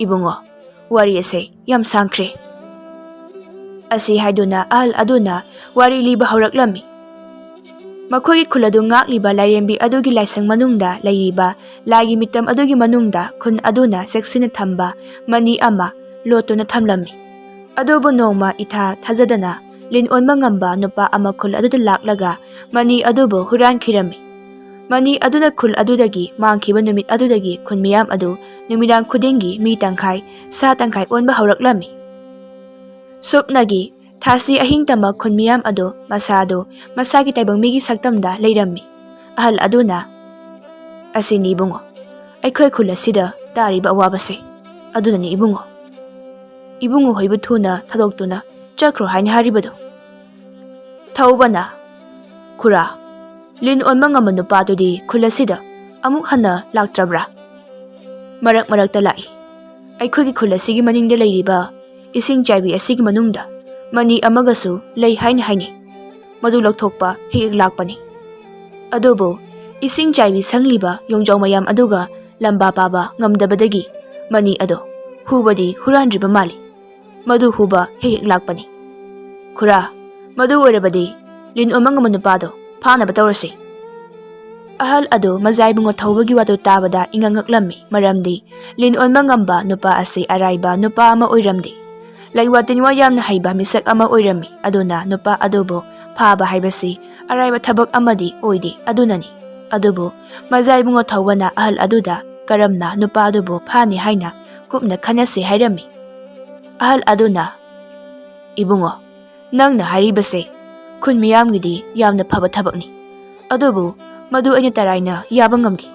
"ꯏꯕꯨꯡꯉꯣ, ꯋꯥꯔꯤ ꯑꯁꯦ ꯌꯥꯝ ꯁꯥꯡꯈ꯭ꯔꯦ꯫" ꯑꯁꯤ ꯍꯥꯏꯗꯨꯅ ꯑꯍꯜ ꯑꯗꯨꯅ ꯋꯥꯔꯤ ꯂꯤꯕ ꯍꯧꯔꯛꯂꯝꯃꯤ꯫ ꯃꯈꯣꯏꯒꯤ ꯈꯨꯜ ꯑꯗꯨ ꯉꯥꯛꯂꯤꯕ ꯂꯥꯏꯔꯦꯝꯕꯤ ꯑꯗꯨꯒꯤ ꯂꯥꯏꯁꯪ ꯃꯅꯨꯡꯗ ꯂꯩꯔꯤꯕ ꯂꯥꯏꯒꯤ ꯃꯤꯇꯝ ꯑꯗꯨꯒꯤ ꯃꯅꯨꯡꯗ ꯈꯨꯟ ꯑꯗꯨꯅ ꯆꯦꯛꯁꯤꯟꯅ ꯊꯝꯕ ꯃꯅꯤ ꯑꯃ ꯂꯣꯠꯇꯨꯅ ꯊꯝꯂꯝꯃꯤ꯫ ꯑꯗꯨꯕꯨ ꯅꯣꯡꯃ ꯏꯊꯥ ꯊꯥꯖꯗꯅ ꯂꯤꯟ ꯑꯣꯟꯕ ꯉꯝꯕ ꯅꯨꯄꯥ ꯑꯃ ꯈꯨꯜ ꯑꯗꯨꯗ ꯂꯥꯛꯂꯒ ꯃꯅꯤ ꯑꯗꯨꯕꯨ ꯍꯨꯔꯥꯟꯈꯤꯔꯝꯃꯤ꯫ ꯃꯅꯤ ꯑꯗꯨꯅ ꯈꯨꯜ ꯑꯗꯨꯗꯒꯤ ꯃꯥꯡꯈꯤꯕ ꯅꯨꯃꯤꯠ ꯑꯗꯨꯗꯒꯤ ꯈꯨꯟ ꯃꯤꯌꯥꯝ ꯑꯗꯨ ꯅꯨꯃꯤꯗꯥꯡ ꯈꯨꯗꯤꯡꯒꯤ ꯃꯤ ꯇꯪꯈꯥꯏ, ꯁꯥ ꯇꯪꯈꯥꯏ ꯑꯣꯟꯕ ꯍꯧꯔꯛꯂꯝꯃꯤ꯫ ꯁꯨꯞꯅꯒꯤ ꯊꯥꯁꯤ ꯑꯍꯤꯡ ꯇꯝꯕ ꯈꯨꯟ ꯃꯤꯌꯥꯝ ꯑꯗꯨ ꯃꯁꯥꯗꯨ ꯃꯁꯥꯒꯤ ꯇꯥꯏꯕꯪ ꯃꯤꯒꯤ ꯁꯛꯇꯝꯗ ꯂꯩꯔꯝꯃꯤ꯫ ꯑꯍꯜ ꯑꯗꯨꯅ, "ꯑꯁꯤꯅꯤ ꯏꯕꯨꯡꯉꯣ, ꯑꯩꯈꯣꯏ ꯈꯨꯜ ꯑꯁꯤꯗ ꯇꯥꯔꯤꯕ ꯑꯋꯥꯕꯁꯦ꯫ ꯑꯗꯨꯅꯅꯤ ꯏꯕꯨꯡꯉꯣ, ꯏꯕꯨꯡꯉꯣ ꯍꯣꯏꯕꯨ ꯊꯨꯅ ꯊꯥꯗꯣꯛꯇꯨꯅ ꯆꯠꯈ꯭ꯔꯣ ꯍꯥꯏꯅ ꯍꯥꯏꯔꯤꯕꯗꯨ꯫" ꯊꯧꯕꯅ, "ꯈꯨꯔꯥ, ꯂꯤꯟ ꯑꯣꯟꯕ ꯉꯝꯕ ꯅꯨꯄꯥꯗꯨꯗꯤ ꯈꯨꯜ ꯑꯁꯤꯗ ꯑꯃꯨꯛ ꯍꯟꯅ ꯂꯥꯛꯇ꯭ꯔꯕ꯭ꯔꯥ?" "ꯃꯔꯛ ꯃꯔꯛꯇ ꯂꯥꯛꯏ꯫ ꯑꯩꯈꯣꯏꯒꯤ ꯈꯨꯜ ꯑꯁꯤꯒꯤ ꯃꯅꯤꯡꯗ ꯂꯩꯔꯤꯕ ꯏꯁꯤꯡ ꯆꯥꯏꯕꯤ ꯑꯁꯤꯒꯤ ꯃꯅꯨꯡꯗ ꯃꯅꯤ ꯑꯃꯒꯁꯨ ꯂꯩ ꯍꯥꯏꯅ ꯍꯥꯏꯅꯩ꯫ ꯃꯗꯨ ꯂꯧꯊꯣꯛꯄ ꯍꯦꯛ ꯍꯦꯛ ꯂꯥꯛꯄꯅꯤ꯫ ꯑꯗꯨꯕꯨ ꯏꯁꯤꯡ ꯆꯥꯏꯕꯤ ꯁꯪꯂꯤꯕ ꯌꯣꯡꯖꯥꯎ ꯃꯌꯥꯝ ꯑꯗꯨꯒ ꯂꯝꯕꯥ ꯄꯥꯕ ꯉꯝꯗꯕꯗꯒꯤ ꯃꯅꯤ ꯑꯗꯣ ꯍꯨꯕꯗꯤ ꯍꯨꯔꯥꯟꯗ꯭ꯔꯤꯕ ꯃꯥꯜꯂꯤ꯫ ꯃꯗꯨ ꯍꯨꯕ ꯍꯦꯛ ꯍꯦꯛ ꯂꯥꯛꯄꯅꯤ꯫ ꯈꯨꯔꯥ, ꯃꯗꯨ ꯑꯣꯏꯔꯕꯗꯤ ꯂꯤꯟ ꯑꯣꯟꯕ ꯉꯝꯕ ꯅꯨꯄꯥꯗꯣ ꯐꯥꯅꯕ ꯇꯧꯔꯁꯤ꯫" ꯑꯍꯜ ꯑꯗꯨ ꯃꯖꯥ ꯏꯕꯨꯡꯉꯣ ꯊꯧꯕꯒꯤ ꯋꯥꯗꯨ ꯇꯥꯕꯗ ꯏꯉꯛ ꯉꯛꯂꯝꯃꯤ, ꯃꯔꯝꯗꯤ ꯂꯤꯟ ꯑꯣꯟꯕ ꯉꯝꯕ ꯅꯨꯄꯥ ꯑꯁꯤ ꯑꯔꯥꯏꯕ ꯅꯨꯄꯥ ꯑꯃ ꯑꯣꯏꯔꯝꯗꯦ꯫ ꯂꯩꯋꯥ ꯇꯤꯟꯋꯥ ꯌꯥꯝꯅ ꯍꯩꯕ ꯃꯤꯁꯛ ꯑꯃ ꯑꯣꯏꯔꯝꯃꯤ꯫ ꯑꯗꯨꯅ ꯅꯨꯄꯥ ꯑꯗꯨꯕꯨ ꯐꯥꯕ ꯍꯥꯏꯕꯁꯤ ꯑꯔꯥꯏꯕ ꯊꯕꯛ ꯑꯃꯗꯤ ꯑꯣꯏꯗꯦ꯫ ꯑꯗꯨꯅꯅꯤ꯫ ꯑꯗꯨꯕꯨ ꯃꯖꯥ ꯏꯕꯨꯡꯉꯣ ꯊꯧꯕꯅ ꯑꯍꯜ ꯑꯗꯨꯗ ꯀꯔꯝꯅ ꯅꯨꯄꯥ ꯑꯗꯨꯕꯨ ꯐꯥꯅꯤ ꯍꯥꯏꯅ ꯀꯨꯞꯅ ꯈꯟꯅꯁꯤ ꯍꯥꯏꯔꯝꯃꯤ꯫ ꯑꯍꯜ ꯑꯗꯨꯅ, "ꯏꯕꯨꯡꯉꯣ, ꯅꯪꯅ ꯍꯥꯏꯔꯤꯕꯁꯦ ꯈꯨꯟ ꯃꯤꯌꯥꯝꯒꯤꯗꯤ ꯌꯥꯝꯅ ꯐꯕ ꯊꯕꯛꯅꯤ꯫ ꯑꯗꯨꯕꯨ ꯃꯗꯨ ꯑꯩꯅ ꯇꯔꯥꯏꯅ ꯌꯥꯕ ꯉꯝꯗꯦ꯫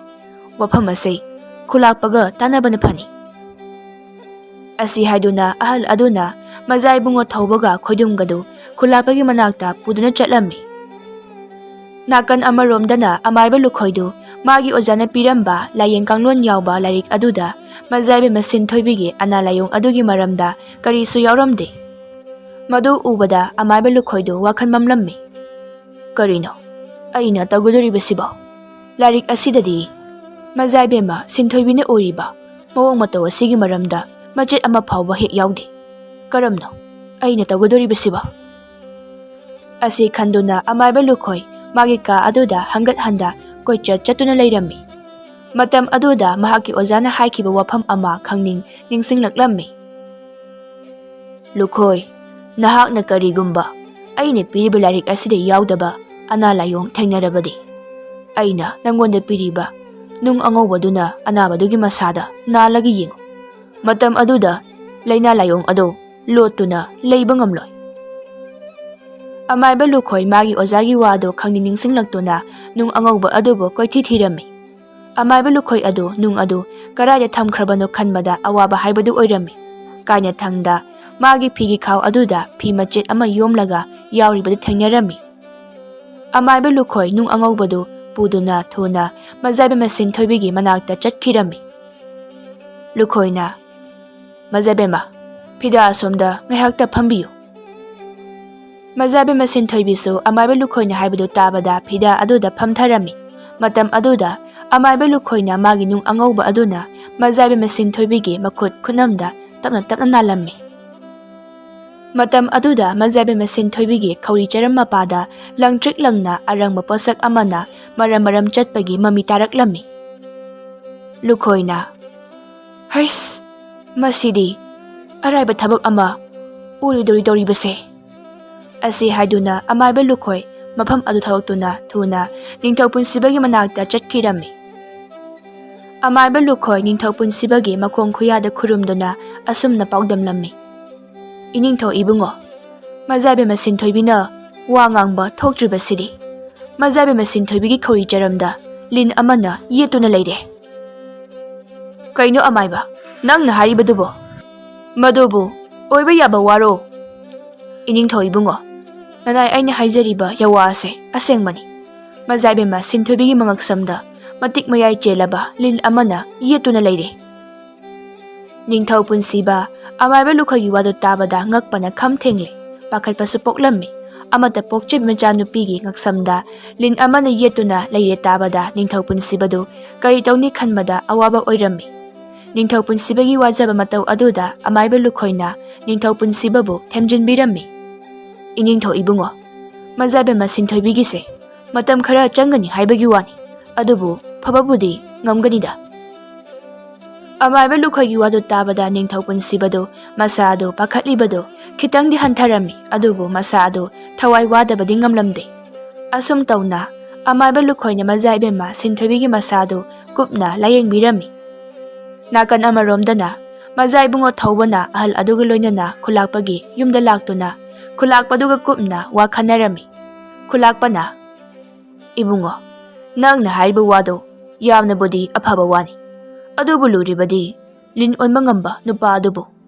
ꯋꯥꯐꯝ ꯑꯁꯦ ꯈꯨꯂꯥꯛꯄꯒ ꯇꯥꯟꯅꯕꯅ ꯐꯅꯤ꯫" ꯑꯁꯤ ꯍꯥꯏꯗꯨꯅ ꯑꯍꯜ ꯑꯗꯨꯅ ꯃꯖꯥ ꯏꯕꯨꯡꯉꯣ ꯊꯧꯕꯒ ꯈꯣꯏꯗꯨꯝꯒꯗꯨ ꯈꯨꯂꯥꯛꯄꯒꯤ ꯃꯅꯥꯛꯇ ꯄꯨꯗꯨꯅ ꯆꯠꯂꯝꯃꯤ꯫ ꯅꯥꯀꯟ ꯑꯃꯔꯣꯝꯗꯅ ꯑꯃꯥꯏꯕ ꯂꯨꯈꯣꯏꯗꯨ ꯃꯥꯒꯤ ꯑꯣꯖꯥꯅ ꯄꯤꯔꯝꯕ ꯂꯥꯏꯌꯦꯡ ꯀꯥꯡꯂꯣꯟ ꯌꯥꯎꯕ ꯂꯥꯏꯔꯤꯛ ꯑꯗꯨꯗ ꯃꯖꯥ ꯏꯕꯦꯝꯃ ꯁꯤꯟꯊꯣꯏꯕꯤꯒꯤ ꯑꯅꯥ ꯂꯥꯏꯌꯣꯡ ꯑꯗꯨꯒꯤ ꯃꯔꯝꯗ ꯀꯔꯤꯁꯨ ꯌꯥꯎꯔꯝꯗꯦ꯫ ꯃꯗꯨ ꯎꯕꯗ ꯑꯃꯥꯏꯕ ꯂꯨꯈꯣꯏꯗꯨ ꯋꯥꯈꯜ ꯃꯝꯂꯝꯃꯤ꯫ "ꯀꯔꯤꯅꯣ ꯑꯩꯅ ꯇꯧꯒꯗꯧꯔꯤꯕꯁꯤꯕꯣ? ꯂꯥꯏꯔꯤꯛ ꯑꯁꯤꯗꯗꯤ ꯃꯖꯥ ꯏꯕꯦꯝꯃ ꯁꯤꯟꯊꯣꯏꯕꯤꯅ ꯑꯣꯏꯔꯤꯕ ꯃꯑꯣꯡ ꯃꯇꯧ ꯑꯁꯤꯒꯤ ꯃꯔꯝꯗ ꯃꯆꯦꯠ ꯑꯃ ꯐꯥꯎꯕ ꯍꯦꯛ ꯌꯥꯎꯗꯦ꯫ ꯀꯔꯝꯅꯣ ꯑꯩꯅ ꯇꯧꯒꯗꯧꯔꯤꯕꯁꯤꯕꯣ?" ꯑꯁꯤ ꯈꯟꯗꯨꯅ ꯑꯃꯥꯏꯕ ꯂꯨꯈꯣꯏ ꯃꯥꯒꯤ ꯀꯥ ꯑꯗꯨꯗ ꯍꯪꯒꯠ ꯍꯟꯗ ꯀꯣꯏꯆꯠ ꯆꯠꯇꯨꯅ ꯂꯩꯔꯝꯃꯤ꯫ ꯃꯇꯝ ꯑꯗꯨꯗ ꯃꯍꯥꯛꯀꯤ ꯑꯣꯖꯥꯅ ꯍꯥꯏꯈꯤꯕ ꯋꯥꯐꯝ ꯑꯃ ꯈꯪꯅꯤꯡ ꯅꯤꯡꯁꯤꯡꯂꯛꯂꯝꯃꯤ꯫ "ꯂꯨꯈꯣꯏ, ꯅꯍꯥꯛꯅ ꯀꯔꯤꯒꯨꯝꯕ ꯑꯩꯅ ꯄꯤꯔꯤꯕ ꯂꯥꯏꯔꯤꯛ ꯑꯁꯤꯗ ꯌꯥꯎꯗꯕ ꯑꯅꯥ ꯂꯥꯏꯌꯣꯡ ꯊꯦꯡꯅꯔꯕꯗꯤ, ꯑꯩꯅ ꯅꯪꯉꯣꯟꯗ ꯄꯤꯔꯤꯕ ꯅꯨꯡ ꯑꯉꯧꯕꯗꯨꯅ ꯑꯅꯥꯕꯗꯨꯒꯤ ꯃꯁꯥꯗ ꯅꯥꯜꯂꯒ ꯌꯦꯡꯉꯨ꯫ ꯃꯇꯝ ꯑꯗꯨꯗ ꯂꯥꯏꯅꯥ ꯂꯥꯏꯌꯣꯡ ꯑꯗꯨ ꯂꯣꯠꯇꯨꯅ ꯂꯩꯕ ꯉꯝꯂꯣꯏ꯫" ꯑꯃꯥꯏꯕ ꯂꯨꯈꯣꯏ ꯃꯥꯒꯤ ꯑꯣꯖꯥꯒꯤ ꯋꯥꯗꯨ ꯈꯪꯅꯤꯡ ꯅꯤꯡꯁꯤꯡꯂꯛꯇꯨꯅ ꯅꯨꯡ ꯑꯉꯧꯕ ꯑꯗꯨꯕꯨ ꯀꯣꯏꯊꯤ ꯊꯤꯔꯝꯃꯤ꯫ ꯑꯃꯥꯏꯕ ꯂꯨꯈꯣꯏ ꯑꯗꯨ ꯅꯨꯡ ꯑꯗꯨ ꯀꯗꯥꯏꯗ ꯊꯝꯈ꯭ꯔꯕꯅꯣ ꯈꯟꯕꯗ ꯑꯋꯥꯕ ꯍꯥꯏꯕꯗꯨ ꯑꯣꯏꯔꯝꯃꯤ꯫ ꯀꯥꯏꯅꯊꯪꯗ ꯃꯥꯒꯤ ꯐꯤꯒꯤ ꯈꯥꯎ ꯑꯗꯨꯗ ꯐꯤ ꯃꯆꯦꯠ ꯑꯃ ꯌꯣꯝꯂꯒ ꯌꯥꯎꯔꯤꯕꯗꯨ ꯊꯦꯡꯅꯔꯝꯃꯤ꯫ ꯑꯃꯥꯏꯕ ꯂꯨꯈꯣꯏ ꯅꯨꯡ ꯑꯉꯧꯕꯗꯨ ꯄꯨꯗꯨꯅ ꯊꯨꯅ ꯃꯖꯥꯏꯕꯦꯝꯃ ꯁꯤꯟꯊꯣꯏꯕꯤꯒꯤ ꯃꯅꯥꯛꯇ ꯆꯠꯈꯤꯔꯝꯃꯤ꯫ ꯂꯨꯈꯣꯏꯅ, "ꯃꯖꯥꯏꯕꯦꯝꯃ, ꯐꯤꯗꯥ ꯑꯁꯣꯝꯗ ꯉꯥꯏꯍꯥꯛꯇ ꯐꯝꯕꯤꯌꯨ꯫" ꯃꯖꯥꯏꯕꯦꯝꯃ ꯁꯤꯟꯊꯣꯏꯕꯤꯁꯨ ꯑꯃꯥꯏꯕ ꯂꯨꯈꯣꯏꯅ ꯍꯥꯏꯕꯗꯨ ꯇꯥꯕꯗ ꯐꯤꯗꯥ ꯑꯗꯨꯗ ꯐꯝꯊꯔꯝꯃꯤ꯫ ꯃꯇꯝ ꯑꯗꯨꯗ ꯑꯃꯥꯏꯕ ꯂꯨꯈꯣꯏꯅ ꯃꯥꯒꯤ ꯅꯨꯡ ꯑꯉꯧꯕ ꯑꯗꯨꯅ ꯃꯖꯥꯏꯕꯦꯝꯃ ꯁꯤꯟꯊꯣꯏꯕꯤꯒꯤ ꯃꯈꯨꯠ ꯈꯨꯅꯝꯗ ꯇꯞꯅ ꯇꯞꯅ ꯅꯥꯜꯂꯝꯃꯤ꯫ ꯃꯇꯝ ꯑꯗꯨꯗ ꯃꯖꯥꯏꯕꯦꯝꯃ ꯁꯤꯟꯊꯣꯏꯕꯤꯒꯤ ꯈꯧꯔꯤ ꯆꯔꯝ ꯃꯄꯥꯗ ꯂꯪꯇ꯭ꯔꯤꯛ ꯂꯪꯅ ꯑꯔꯪꯕ ꯄꯣꯠꯁꯛ ꯑꯃꯅ ꯃꯔꯝ ꯃꯔꯝ ꯆꯠꯄꯒꯤ ꯃꯃꯤ ꯇꯥꯔꯛꯂꯝꯃꯤ꯫ ꯂꯨꯈꯣꯏꯅ, "ꯍꯩꯁ, ꯃꯁꯤꯗꯤ ꯑꯔꯥꯏꯕ ꯊꯕꯛ ꯑꯃ ꯎꯔꯣꯏꯗꯧꯔꯤ ꯇꯧꯔꯤꯕꯁꯦ?" ꯑꯁꯤ ꯍꯥꯏꯗꯨꯅ ꯑꯃꯥꯏꯕ ꯂꯨꯈꯣꯏ ꯃꯐꯝ ꯑꯗꯨ ꯊꯣꯛꯂꯛꯇꯨꯅ ꯊꯨꯅ ꯅꯤꯡꯊꯧ ꯄꯨꯟꯁꯤꯕꯒꯤ ꯃꯅꯥꯛꯇ ꯆꯠꯈꯤꯔꯝꯃꯤ꯫ ꯑꯃꯥꯏꯕ ꯂꯨꯈꯣꯏ ꯅꯤꯡꯊꯧ ꯄꯨꯟꯁꯤꯕꯒꯤ ꯃꯈꯣꯡ ꯈꯨꯌꯥꯗ ꯈꯨꯔꯨꯝꯗꯨꯅ ꯑꯁꯨꯝꯅ ꯄꯥꯎꯗꯝꯂꯝꯃꯤ, "ꯏꯅꯤꯡꯊꯧ ꯏꯕꯨꯡꯉꯣ, ꯃꯖꯥꯏꯕꯦꯝꯃ ꯁꯤꯟꯊꯣꯏꯕꯤꯅ ꯋꯥ ꯉꯥꯡꯕ ꯊꯣꯛꯇ꯭ꯔꯤꯕꯁꯤꯗꯤ꯫ ꯃꯖꯥꯏꯕꯦꯝꯃ ꯁꯤꯟꯊꯣꯏꯕꯤꯒꯤ ꯈꯧꯔꯤ ꯆꯔꯝꯗ ꯂꯤꯟ ꯑꯃꯅ ꯌꯦꯠꯇꯨꯅ ꯂꯩꯔꯦ꯫" "ꯀꯩꯅꯣ ꯑꯃꯥꯏꯕ, ꯅꯪꯅ ꯍꯥꯏꯔꯤꯕꯗꯨꯕꯣ? ꯃꯗꯨꯕꯨ ꯑꯣꯏꯕ ꯌꯥꯕ ꯋꯥꯔꯣ?" "ꯏꯅꯤꯡꯊꯧ ꯏꯕꯨꯡꯉꯣ, ꯅꯅꯥꯏ ꯑꯩꯅ ꯍꯥꯏꯖꯔꯤꯕ ꯌꯥꯋꯥ ꯑꯁꯦ ꯑꯁꯦꯡꯕꯅꯤ꯫ ꯃꯖꯥꯏꯕꯦꯝꯃ ꯁꯤꯟꯊꯣꯏꯕꯤꯒꯤ ꯃꯉꯛꯁꯝꯗ ꯃꯇꯤꯛ ꯃꯌꯥꯏ ꯆꯦꯜꯂꯕ ꯂꯤꯟ ꯑꯃꯅ ꯌꯦꯠꯇꯨꯅ ꯂꯩꯔꯦ꯫" ꯅꯤꯡꯊꯧ ꯄꯨꯟꯁꯤꯕ ꯑꯃꯥꯏꯕ ꯂꯨꯈꯣꯏꯒꯤ ꯋꯥꯗꯨ ꯇꯥꯕꯗ ꯉꯛꯄꯅ ꯈꯝ ꯊꯦꯡꯂꯦ, ꯄꯥꯈꯠꯄꯁꯨ ꯄꯣꯛꯂꯝꯃꯤ꯫ ꯑꯃꯠꯇ ꯄꯣꯛꯆꯕꯤ ꯃꯆꯥꯅꯨꯄꯤꯒꯤ ꯉꯛꯁꯝꯗ ꯂꯤꯟ ꯑꯃꯅ ꯌꯦꯠꯇꯨꯅ ꯂꯩꯔꯦ ꯇꯥꯕꯗ ꯅꯤꯡꯊꯧ ꯄꯨꯟꯁꯤꯕꯗꯨ ꯀꯔꯤ ꯇꯧꯅꯤ ꯈꯟꯕꯗ ꯑꯋꯥꯕ ꯑꯣꯏꯔꯝꯃꯤ꯫ ꯅꯤꯡꯊꯧ ꯄꯨꯟꯁꯤꯕꯒꯤ ꯋꯥꯖꯕ ꯃꯇꯧ ꯑꯗꯨꯗ ꯑꯃꯥꯏꯕ ꯂꯨꯈꯣꯏꯅ ꯅꯤꯡꯊꯧ ꯄꯨꯟꯁꯤꯕꯕꯨ ꯊꯦꯝꯖꯤꯟꯕꯤꯔꯝꯃꯤ꯫ "ꯏꯅꯤꯡꯊꯧ ꯏꯕꯨꯡꯉꯣ, ꯃꯖꯥꯏꯕꯦꯝꯃ ꯁꯤꯟꯊꯣꯏꯕꯤꯒꯤꯁꯦ ꯃꯇꯝ ꯈꯔ ꯆꯪꯒꯅꯤ ꯍꯥꯏꯕꯒꯤ ꯋꯥꯅꯤ, ꯑꯗꯨꯕꯨ ꯐꯕꯕꯨꯗꯤ ꯉꯝꯒꯅꯤꯗ꯫" ꯑꯃꯥꯏꯕ ꯂꯨꯈꯣꯏꯒꯤ ꯋꯥꯗꯨ ꯇꯥꯕꯗ ꯅꯤꯡꯊꯧ ꯄꯨꯟꯁꯤꯕꯗꯨ ꯃꯁꯥ ꯑꯗꯨ ꯄꯥꯈꯠꯂꯤꯕꯗꯨ ꯈꯤꯇꯪꯗꯤ ꯍꯟꯊꯔꯝꯃꯤ, ꯑꯗꯨꯕꯨ ꯃꯁꯥ ꯑꯗꯨ ꯊꯋꯥꯏ ꯋꯥꯗꯕꯗꯤ ꯉꯝꯂꯝꯗꯦ꯫ ꯑꯁꯨꯝ ꯇꯧꯅ ꯑꯃꯥꯏꯕ ꯂꯨꯈꯣꯏꯅ ꯃꯖꯥ ꯏꯕꯦꯝꯃ ꯁꯤꯟꯊꯣꯏꯕꯤꯒꯤ ꯃꯁꯥ ꯑꯗꯨ ꯀꯨꯞꯅ ꯂꯥꯌꯦꯡꯕꯤꯔꯝꯃꯤ꯫ ꯅꯥꯀꯟ ꯑꯃꯔꯣꯝꯗꯅ ꯃꯖꯥ ꯏꯕꯨꯡꯉꯣ ꯊꯧꯕꯅ ꯑꯍꯜ ꯑꯗꯨꯒ ꯂꯣꯏꯅꯅ ꯈꯨꯂꯥꯛꯄꯒꯤ ꯌꯨꯝꯗ ꯂꯥꯛꯇꯨꯅ ꯈꯨꯂꯥꯛꯄꯗꯨꯒ ꯀꯨꯞꯅ ꯋꯥ ꯈꯟꯅꯔꯝꯃꯤ꯫ ꯈꯨꯂꯥꯛꯄꯅ, "ꯏꯕꯨꯡꯉꯣ, ꯅꯪꯅ ꯍꯥꯏꯔꯤꯕ ꯋꯥꯗꯣ ꯌꯥꯝꯅꯕꯨꯗꯤ ꯑꯐꯕ ꯋꯥꯅꯤ, ꯑꯗꯨꯕꯨ ꯂꯨꯔꯤꯕꯗꯤ ꯂꯤꯟ ꯑꯣꯟꯕ ꯉꯝꯕ ꯅꯨꯄꯥ ꯑꯗꯨꯕꯨ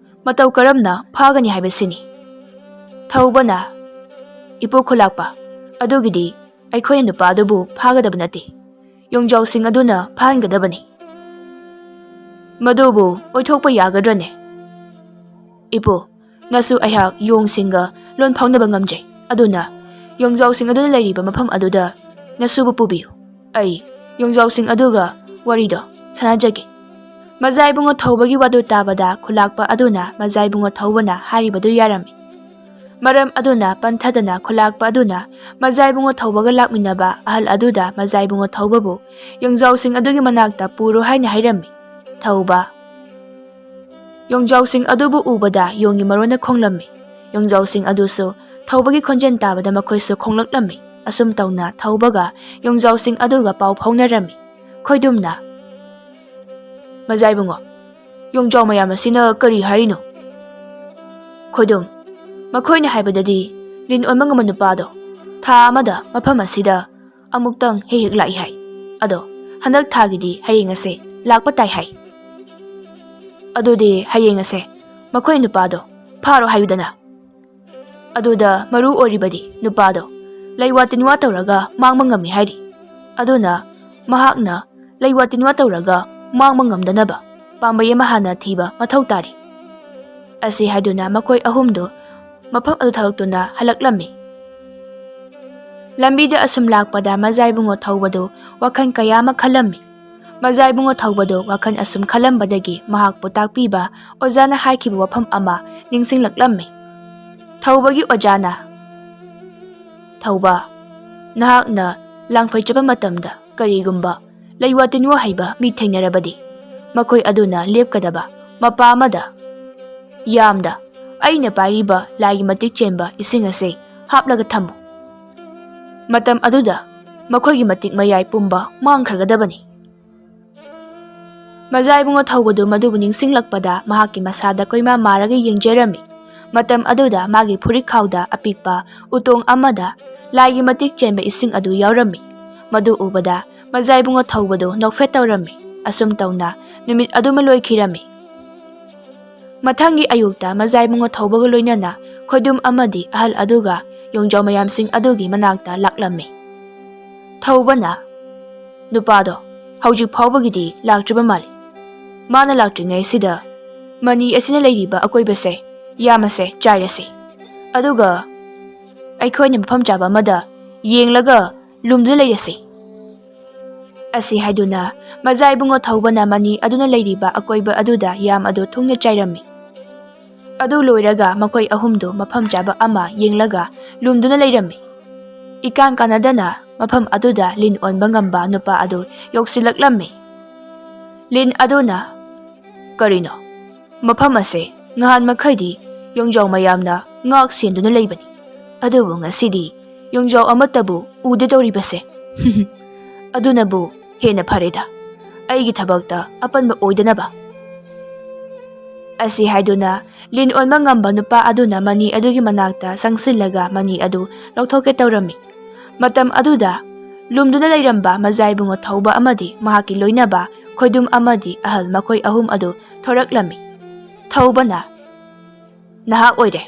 ꯃꯇꯧ ꯀꯔꯝꯅ ꯐꯥꯒꯅꯤ ꯍꯥꯏꯕꯁꯤꯅꯤ꯫" ꯊꯧꯕꯅ, "ꯏꯄꯨ ꯈꯨꯂꯥꯛꯄ, ꯑꯗꯨꯒꯤꯗꯤ ꯑꯩꯈꯣꯏꯅ ꯅꯨꯄꯥ ꯑꯗꯨꯕꯨ ꯐꯥꯒꯗꯕ ꯅꯠꯇꯦ, ꯌꯣꯡꯖꯥꯎꯁꯤꯡ ꯑꯗꯨꯅ ꯐꯥꯍꯟꯒꯗꯕꯅꯤ꯫ ꯃꯗꯨꯕꯨ ꯑꯣꯏꯊꯣꯛꯄ ꯌꯥꯒꯗ꯭ꯔꯅꯦ?" "ꯏꯄꯨ, ꯅꯁꯨ ꯑꯩꯍꯥꯛ ꯌꯣꯡꯁꯤꯡꯒ ꯂꯣꯟ ꯐꯥꯎꯅꯕ ꯉꯝꯖꯩ, ꯑꯗꯨꯅ ꯌꯣꯡꯖꯥꯎꯁꯤꯡ ꯑꯗꯨꯅ ꯂꯩꯔꯤꯕ ꯃꯐꯝ ꯑꯗꯨꯗ ꯅꯁꯨꯕꯨ ꯄꯨꯕꯤꯌꯨ꯫ ꯑꯩ ꯌꯣꯡꯖꯥꯎꯁꯤꯡ ꯑꯗꯨꯒ ꯋꯥꯔꯤꯗꯣ ꯁꯥꯟꯅꯖꯒꯦ꯫" ꯃꯖꯥ ꯏꯕꯨꯡꯉꯣ ꯊꯧꯕꯒꯤ ꯋꯥꯗꯨ ꯇꯥꯕꯗ ꯈꯨꯂꯥꯛꯄ ꯑꯗꯨꯅ ꯃꯖꯥ ꯏꯕꯨꯡꯉꯣ ꯊꯧꯕꯅ ꯍꯥꯏꯔꯤꯕꯗꯨ ꯌꯥꯔꯝꯃꯤ꯫ ꯃꯔꯝ ꯑꯗꯨꯅ ꯄꯟꯊꯗꯅ ꯈꯨꯂꯥꯛꯄ ꯑꯗꯨꯅ ꯃꯖꯥ ꯏꯕꯨꯡꯉꯣ ꯊꯧꯕꯒ ꯂꯥꯛꯃꯤꯟꯅꯕ ꯑꯍꯜ ꯑꯗꯨꯗ ꯃꯖꯥ ꯏꯕꯨꯡꯉꯣ ꯊꯧꯕꯕꯨ ꯌꯣꯡꯖꯥꯎꯁꯤꯡ ꯑꯗꯨꯒꯤ ꯃꯅꯥꯛꯇ ꯄꯨꯔꯣ ꯍꯥꯏꯅ ꯍꯥꯏꯔꯝꯃꯤ꯫ ꯊꯧꯕ ꯌꯣꯡꯖꯥꯎꯁꯤꯡ ꯑꯗꯨꯕꯨ ꯎꯕꯗ ꯌꯣꯡꯒꯤ ꯃꯔꯣꯟꯅ ꯈꯣꯡꯂꯝꯃꯤ꯫ ꯌꯣꯡꯖꯥꯎꯁꯤꯡ ꯑꯗꯨꯁꯨ ꯊꯧꯕꯒꯤ ꯈꯣꯟꯖꯦꯜ ꯇꯥꯕꯗ ꯃꯈꯣꯏꯁꯨ ꯈꯣꯡꯂꯛꯂꯝꯃꯤ꯫ ꯑꯁꯨꯝ ꯇꯧꯅ ꯊꯧꯕꯒ ꯌꯣꯡꯖꯥꯎꯁꯤꯡ ꯑꯗꯨꯒ ꯄꯥꯎ ꯐꯥꯎꯅꯔꯝꯃꯤ꯫ ꯈꯣꯏꯗꯨꯝꯅ, "ꯃꯖꯥ ꯏꯕꯨꯡꯉꯣ, ꯌꯣꯡꯖꯥꯎ ꯃꯌꯥꯝ ꯑꯁꯤꯅ ꯀꯔꯤ ꯍꯥꯏꯔꯤꯅꯣ?" ꯈꯣꯏꯗꯨꯝ, "ꯃꯈꯣꯏꯅ ꯍꯥꯏꯕꯗꯗꯤ ꯂꯤꯟ ꯑꯣꯟꯕ ꯉꯝꯕ ꯅꯨꯄꯥꯗꯣ ꯊꯥ ꯑꯃꯗ ꯃꯐꯝ ꯑꯁꯤꯗ ꯑꯃꯨꯛꯇꯪ ꯍꯦꯛ ꯍꯦꯛ ꯂꯥꯛꯏ ꯍꯥꯏ꯫ ꯑꯗꯣ ꯍꯟꯗꯛ ꯊꯥꯒꯤꯗꯤ ꯍꯌꯦꯡ ꯑꯁꯦ ꯂꯥꯛꯄ ꯇꯥꯏ ꯍꯥꯏ꯫ ꯑꯗꯨꯗꯤ ꯍꯌꯦꯡ ꯑꯁꯦ ꯃꯈꯣꯏ ꯅꯨꯄꯥꯗꯣ ꯐꯥꯔꯣ ꯍꯥꯏꯌꯨꯗꯅ꯫ ꯑꯗꯨꯗ ꯃꯔꯨ ꯑꯣꯏꯔꯤꯕꯗꯤ ꯅꯨꯄꯥꯗꯣ ꯂꯩꯋꯥ ꯇꯤꯟꯋꯥ ꯇꯧꯔꯒ ꯃꯥꯡꯕ ꯉꯝꯃꯤ ꯍꯥꯏꯔꯤ꯫ ꯑꯗꯨꯅ ꯃꯍꯥꯛꯅ ꯂꯩꯋꯥ ꯇꯤꯟꯋꯥ ꯇꯧꯔꯒ ꯃꯥꯡꯕ ꯉꯝꯗꯅꯕ ꯄꯥꯝꯕꯩ ꯑꯃ ꯍꯥꯟꯅ ꯊꯤꯕ ꯃꯊꯧ ꯇꯥꯔꯤ" ꯑꯁꯤ ꯍꯥꯏꯗꯨꯅ ꯃꯈꯣꯏ ꯑꯍꯨꯝꯗꯨ ꯃꯐꯝ ꯑꯗꯨ ꯊꯥꯗꯣꯛꯇꯨꯅ ꯍꯜꯂꯛꯂꯝꯃꯤ꯫ ꯂꯝꯕꯤꯗ ꯑꯁꯨꯝ ꯂꯥꯛꯄꯗ ꯃꯖꯥ ꯏꯕꯨꯡꯉꯣ ꯊꯧꯕꯗꯨ ꯋꯥꯈꯜ ꯀꯌꯥ ꯑꯃ ꯈꯜꯂꯝꯃꯤ꯫ ꯃꯖꯥ ꯏꯕꯨꯡꯉꯣ ꯊꯧꯕꯗꯨ ꯋꯥꯈꯜ ꯑꯁꯨꯝ ꯈꯜꯂꯝꯕꯗꯒꯤ ꯃꯍꯥꯛꯄꯨ ꯇꯥꯛꯄꯤꯕ ꯑꯣꯖꯥꯅ ꯍꯥꯏꯈꯤꯕ ꯋꯥꯐꯝ ꯑꯃ ꯅꯤꯡꯁꯤꯡꯂꯛꯂꯝꯃꯤ꯫ ꯊꯧꯕꯒꯤ ꯑꯣꯖꯥꯅ, "ꯊꯧꯕ, ꯅꯍꯥꯛꯅ ꯂꯥꯡꯐꯩ ꯆꯠꯄ ꯃꯇꯝꯗ ꯀꯔꯤꯒꯨꯝꯕ ꯂꯩꯋꯥ ꯇꯤꯟꯋꯥ ꯍꯩꯕ ꯃꯤ ꯊꯦꯡꯅꯔꯕꯗꯤ, ꯃꯈꯣꯏ ꯑꯗꯨꯅ ꯂꯦꯞꯀꯗꯕ ꯃꯄꯥ ꯑꯃꯗ ꯌꯥꯝꯗ ꯑꯩꯅ ꯄꯥꯏꯔꯤꯕ ꯂꯥꯏꯒꯤ ꯃꯇꯤꯛ ꯆꯦꯟꯕ ꯏꯁꯤꯡ ꯑꯁꯤ ꯍꯥꯞꯂꯒ ꯊꯝꯃꯨ꯫ ꯃꯇꯝ ꯑꯗꯨꯗ ꯃꯈꯣꯏꯒꯤ ꯃꯇꯤꯛ ꯃꯌꯥꯏ ꯄꯨꯝꯕ ꯃꯥꯡꯈ꯭ꯔꯒꯗꯕꯅꯤ"꯫ ꯃꯖꯥ ꯏꯕꯨꯡꯉꯣ ꯊꯧꯕꯗꯨ ꯃꯗꯨꯕꯨ ꯅꯤꯡꯁꯤꯡꯂꯛꯄꯗ ꯃꯍꯥꯛꯀꯤ ꯃꯁꯥꯗ ꯀꯣꯏꯃꯥ ꯃꯥꯔꯒ ꯌꯦꯡꯖꯔꯝꯃꯤ꯫ ꯃꯇꯝ ꯑꯗꯨꯗ ꯃꯥꯒꯤ ꯐꯨꯔꯤꯠꯈꯥꯎꯗ ꯑꯄꯤꯛꯄ ꯎꯇꯣꯡ ꯑꯃꯗ ꯂꯥꯏꯒꯤ ꯃꯇꯤꯛ ꯆꯦꯟꯕ ꯏꯁꯤꯡ ꯑꯗꯨ ꯌꯥꯎꯔꯝꯃꯤ꯫ ꯃꯗꯨ ꯎꯕꯗ ꯃꯖꯥ ꯏꯕꯨꯡꯉꯣ ꯊꯧꯕꯗꯨ ꯅꯣꯛꯐꯦꯠ ꯇꯧꯔꯝꯃꯤ꯫ ꯑꯁꯨꯝ ꯇꯧꯅ ꯅꯨꯃꯤꯠ ꯑꯗꯨꯃ ꯂꯣꯏꯈꯤꯔꯝꯃꯤ꯫ ꯃꯊꯪꯒꯤ ꯑꯌꯨꯛꯇ ꯃꯖꯥ ꯏꯕꯨꯡꯉꯣ ꯊꯧꯕꯒ ꯂꯣꯏꯅꯅ ꯈꯣꯏꯗꯨꯝ ꯑꯃꯗꯤ ꯑꯍꯜ ꯑꯗꯨꯒ ꯌꯣꯡꯖꯥꯎ ꯃꯌꯥꯝꯁꯤꯡ ꯑꯗꯨꯒꯤ ꯃꯅꯥꯛꯇ ꯂꯥꯛꯂꯝꯃꯤ꯫ ꯊꯧꯕꯅ, "ꯅꯨꯄꯥꯗꯣ ꯍꯧꯖꯤꯛ ꯐꯥꯎꯕꯒꯤꯗꯤ ꯂꯥꯛꯇ꯭ꯔꯤꯕ ꯃꯥꯜꯂꯤ꯫ ꯃꯥꯅ ꯂꯥꯛꯇ꯭ꯔꯤꯉꯩꯁꯤꯗ ꯃꯅꯤ ꯑꯁꯤꯅ ꯂꯩꯔꯤꯕ ꯑꯀꯣꯏꯕꯁꯦ ꯌꯥꯝ ꯑꯁꯦ ꯆꯥꯏꯔꯁꯤ꯫ ꯑꯗꯨꯒ ꯑꯩꯈꯣꯏꯅ ꯃꯐꯝ ꯆꯥꯕ ꯑꯃꯗ ꯌꯦꯡꯂꯒ ꯂꯨꯝꯗꯨꯅ ꯂꯩꯔꯁꯤ" ꯑꯁꯤ ꯍꯥꯏꯗꯨꯅ ꯃꯖꯥ ꯏꯕꯨꯡꯉꯣ ꯊꯧꯕꯅ ꯃꯅꯤ ꯑꯗꯨꯅ ꯂꯩꯔꯤꯕ ꯑꯀꯣꯏꯕ ꯑꯗꯨꯗ ꯌꯥꯝ ꯑꯗꯨ ꯊꯨꯡꯅ ꯆꯥꯏꯔꯝꯃꯤ꯫ ꯑꯗꯨ ꯂꯣꯏꯔꯒ ꯃꯈꯣꯏ ꯑꯍꯨꯝꯗꯨ ꯃꯐꯝ ꯆꯥꯕ ꯑꯃ ꯌꯦꯡꯂꯒ ꯂꯨꯝꯗꯨꯅ ꯂꯩꯔꯝꯃꯤ꯫ ꯏꯀꯥꯟ ꯀꯥꯟꯅꯗꯅ ꯃꯐꯝ ꯑꯗꯨꯗ ꯂꯤꯟ ꯑꯣꯟꯕ ꯉꯝꯕ ꯅꯨꯄꯥ ꯑꯗꯨ ꯌꯧꯁꯤꯜꯂꯛꯂꯝꯃꯤ꯫ ꯂꯤꯟ ꯑꯗꯨꯅ, "ꯀꯔꯤꯅꯣ? ꯃꯐꯝ ꯑꯁꯦ ꯉꯍꯥꯟ ꯃꯈꯩꯗꯤ ꯌꯣꯡꯖꯥꯎ ꯃꯌꯥꯝꯅ ꯉꯥꯛ ꯁꯦꯟꯗꯨꯅ ꯂꯩꯕꯅꯤ꯫ ꯑꯗꯨꯕꯨ ꯉꯁꯤꯗꯤ ꯌꯣꯡꯖꯥꯎ ꯑꯃꯠꯇꯕꯨ ꯎꯗꯦ ꯇꯧꯔꯤꯕꯁꯦ꯫ ꯑꯗꯨꯅꯕꯨ ꯍꯦꯟꯅ ꯐꯔꯦꯗ, ꯑꯩꯒꯤ ꯊꯕꯛꯇ ꯑꯄꯟꯕ ꯑꯣꯏꯗꯅꯕ꯫ ꯑꯁꯤ ꯍꯥꯏꯗꯨꯅ ꯂꯤꯟ ꯑꯣꯟꯕ ꯉꯝꯕ ꯅꯨꯄꯥ ꯑꯗꯨꯅ ꯃꯅꯤ ꯑꯗꯨꯒꯤ ꯃꯅꯥꯛꯇ ꯆꯪꯁꯤꯜꯂꯒ ꯃꯅꯤ ꯑꯗꯨ ꯂꯧꯊꯣꯛꯀꯦ ꯇꯧꯔꯝꯃꯤ꯫ ꯃꯇꯝ ꯑꯗꯨꯗ ꯂꯨꯝꯗꯨꯅ ꯂꯩꯔꯝꯕ ꯃꯖꯥꯏꯕꯨꯡꯉꯣ ꯊꯧꯕ ꯑꯃꯗꯤ ꯃꯍꯥꯛꯀꯤ ꯂꯣꯏꯅꯕ ꯈꯣꯏꯗꯨꯝ ꯑꯃꯗꯤ ꯑꯍꯜ ꯃꯈꯣꯏ ꯑꯍꯨꯝ ꯑꯗꯨ ꯊꯣꯔꯛꯂꯝꯃꯤ꯫ ꯊꯧꯕꯅ, "ꯅꯍꯥꯛ ꯑꯣꯏꯔꯦ꯫"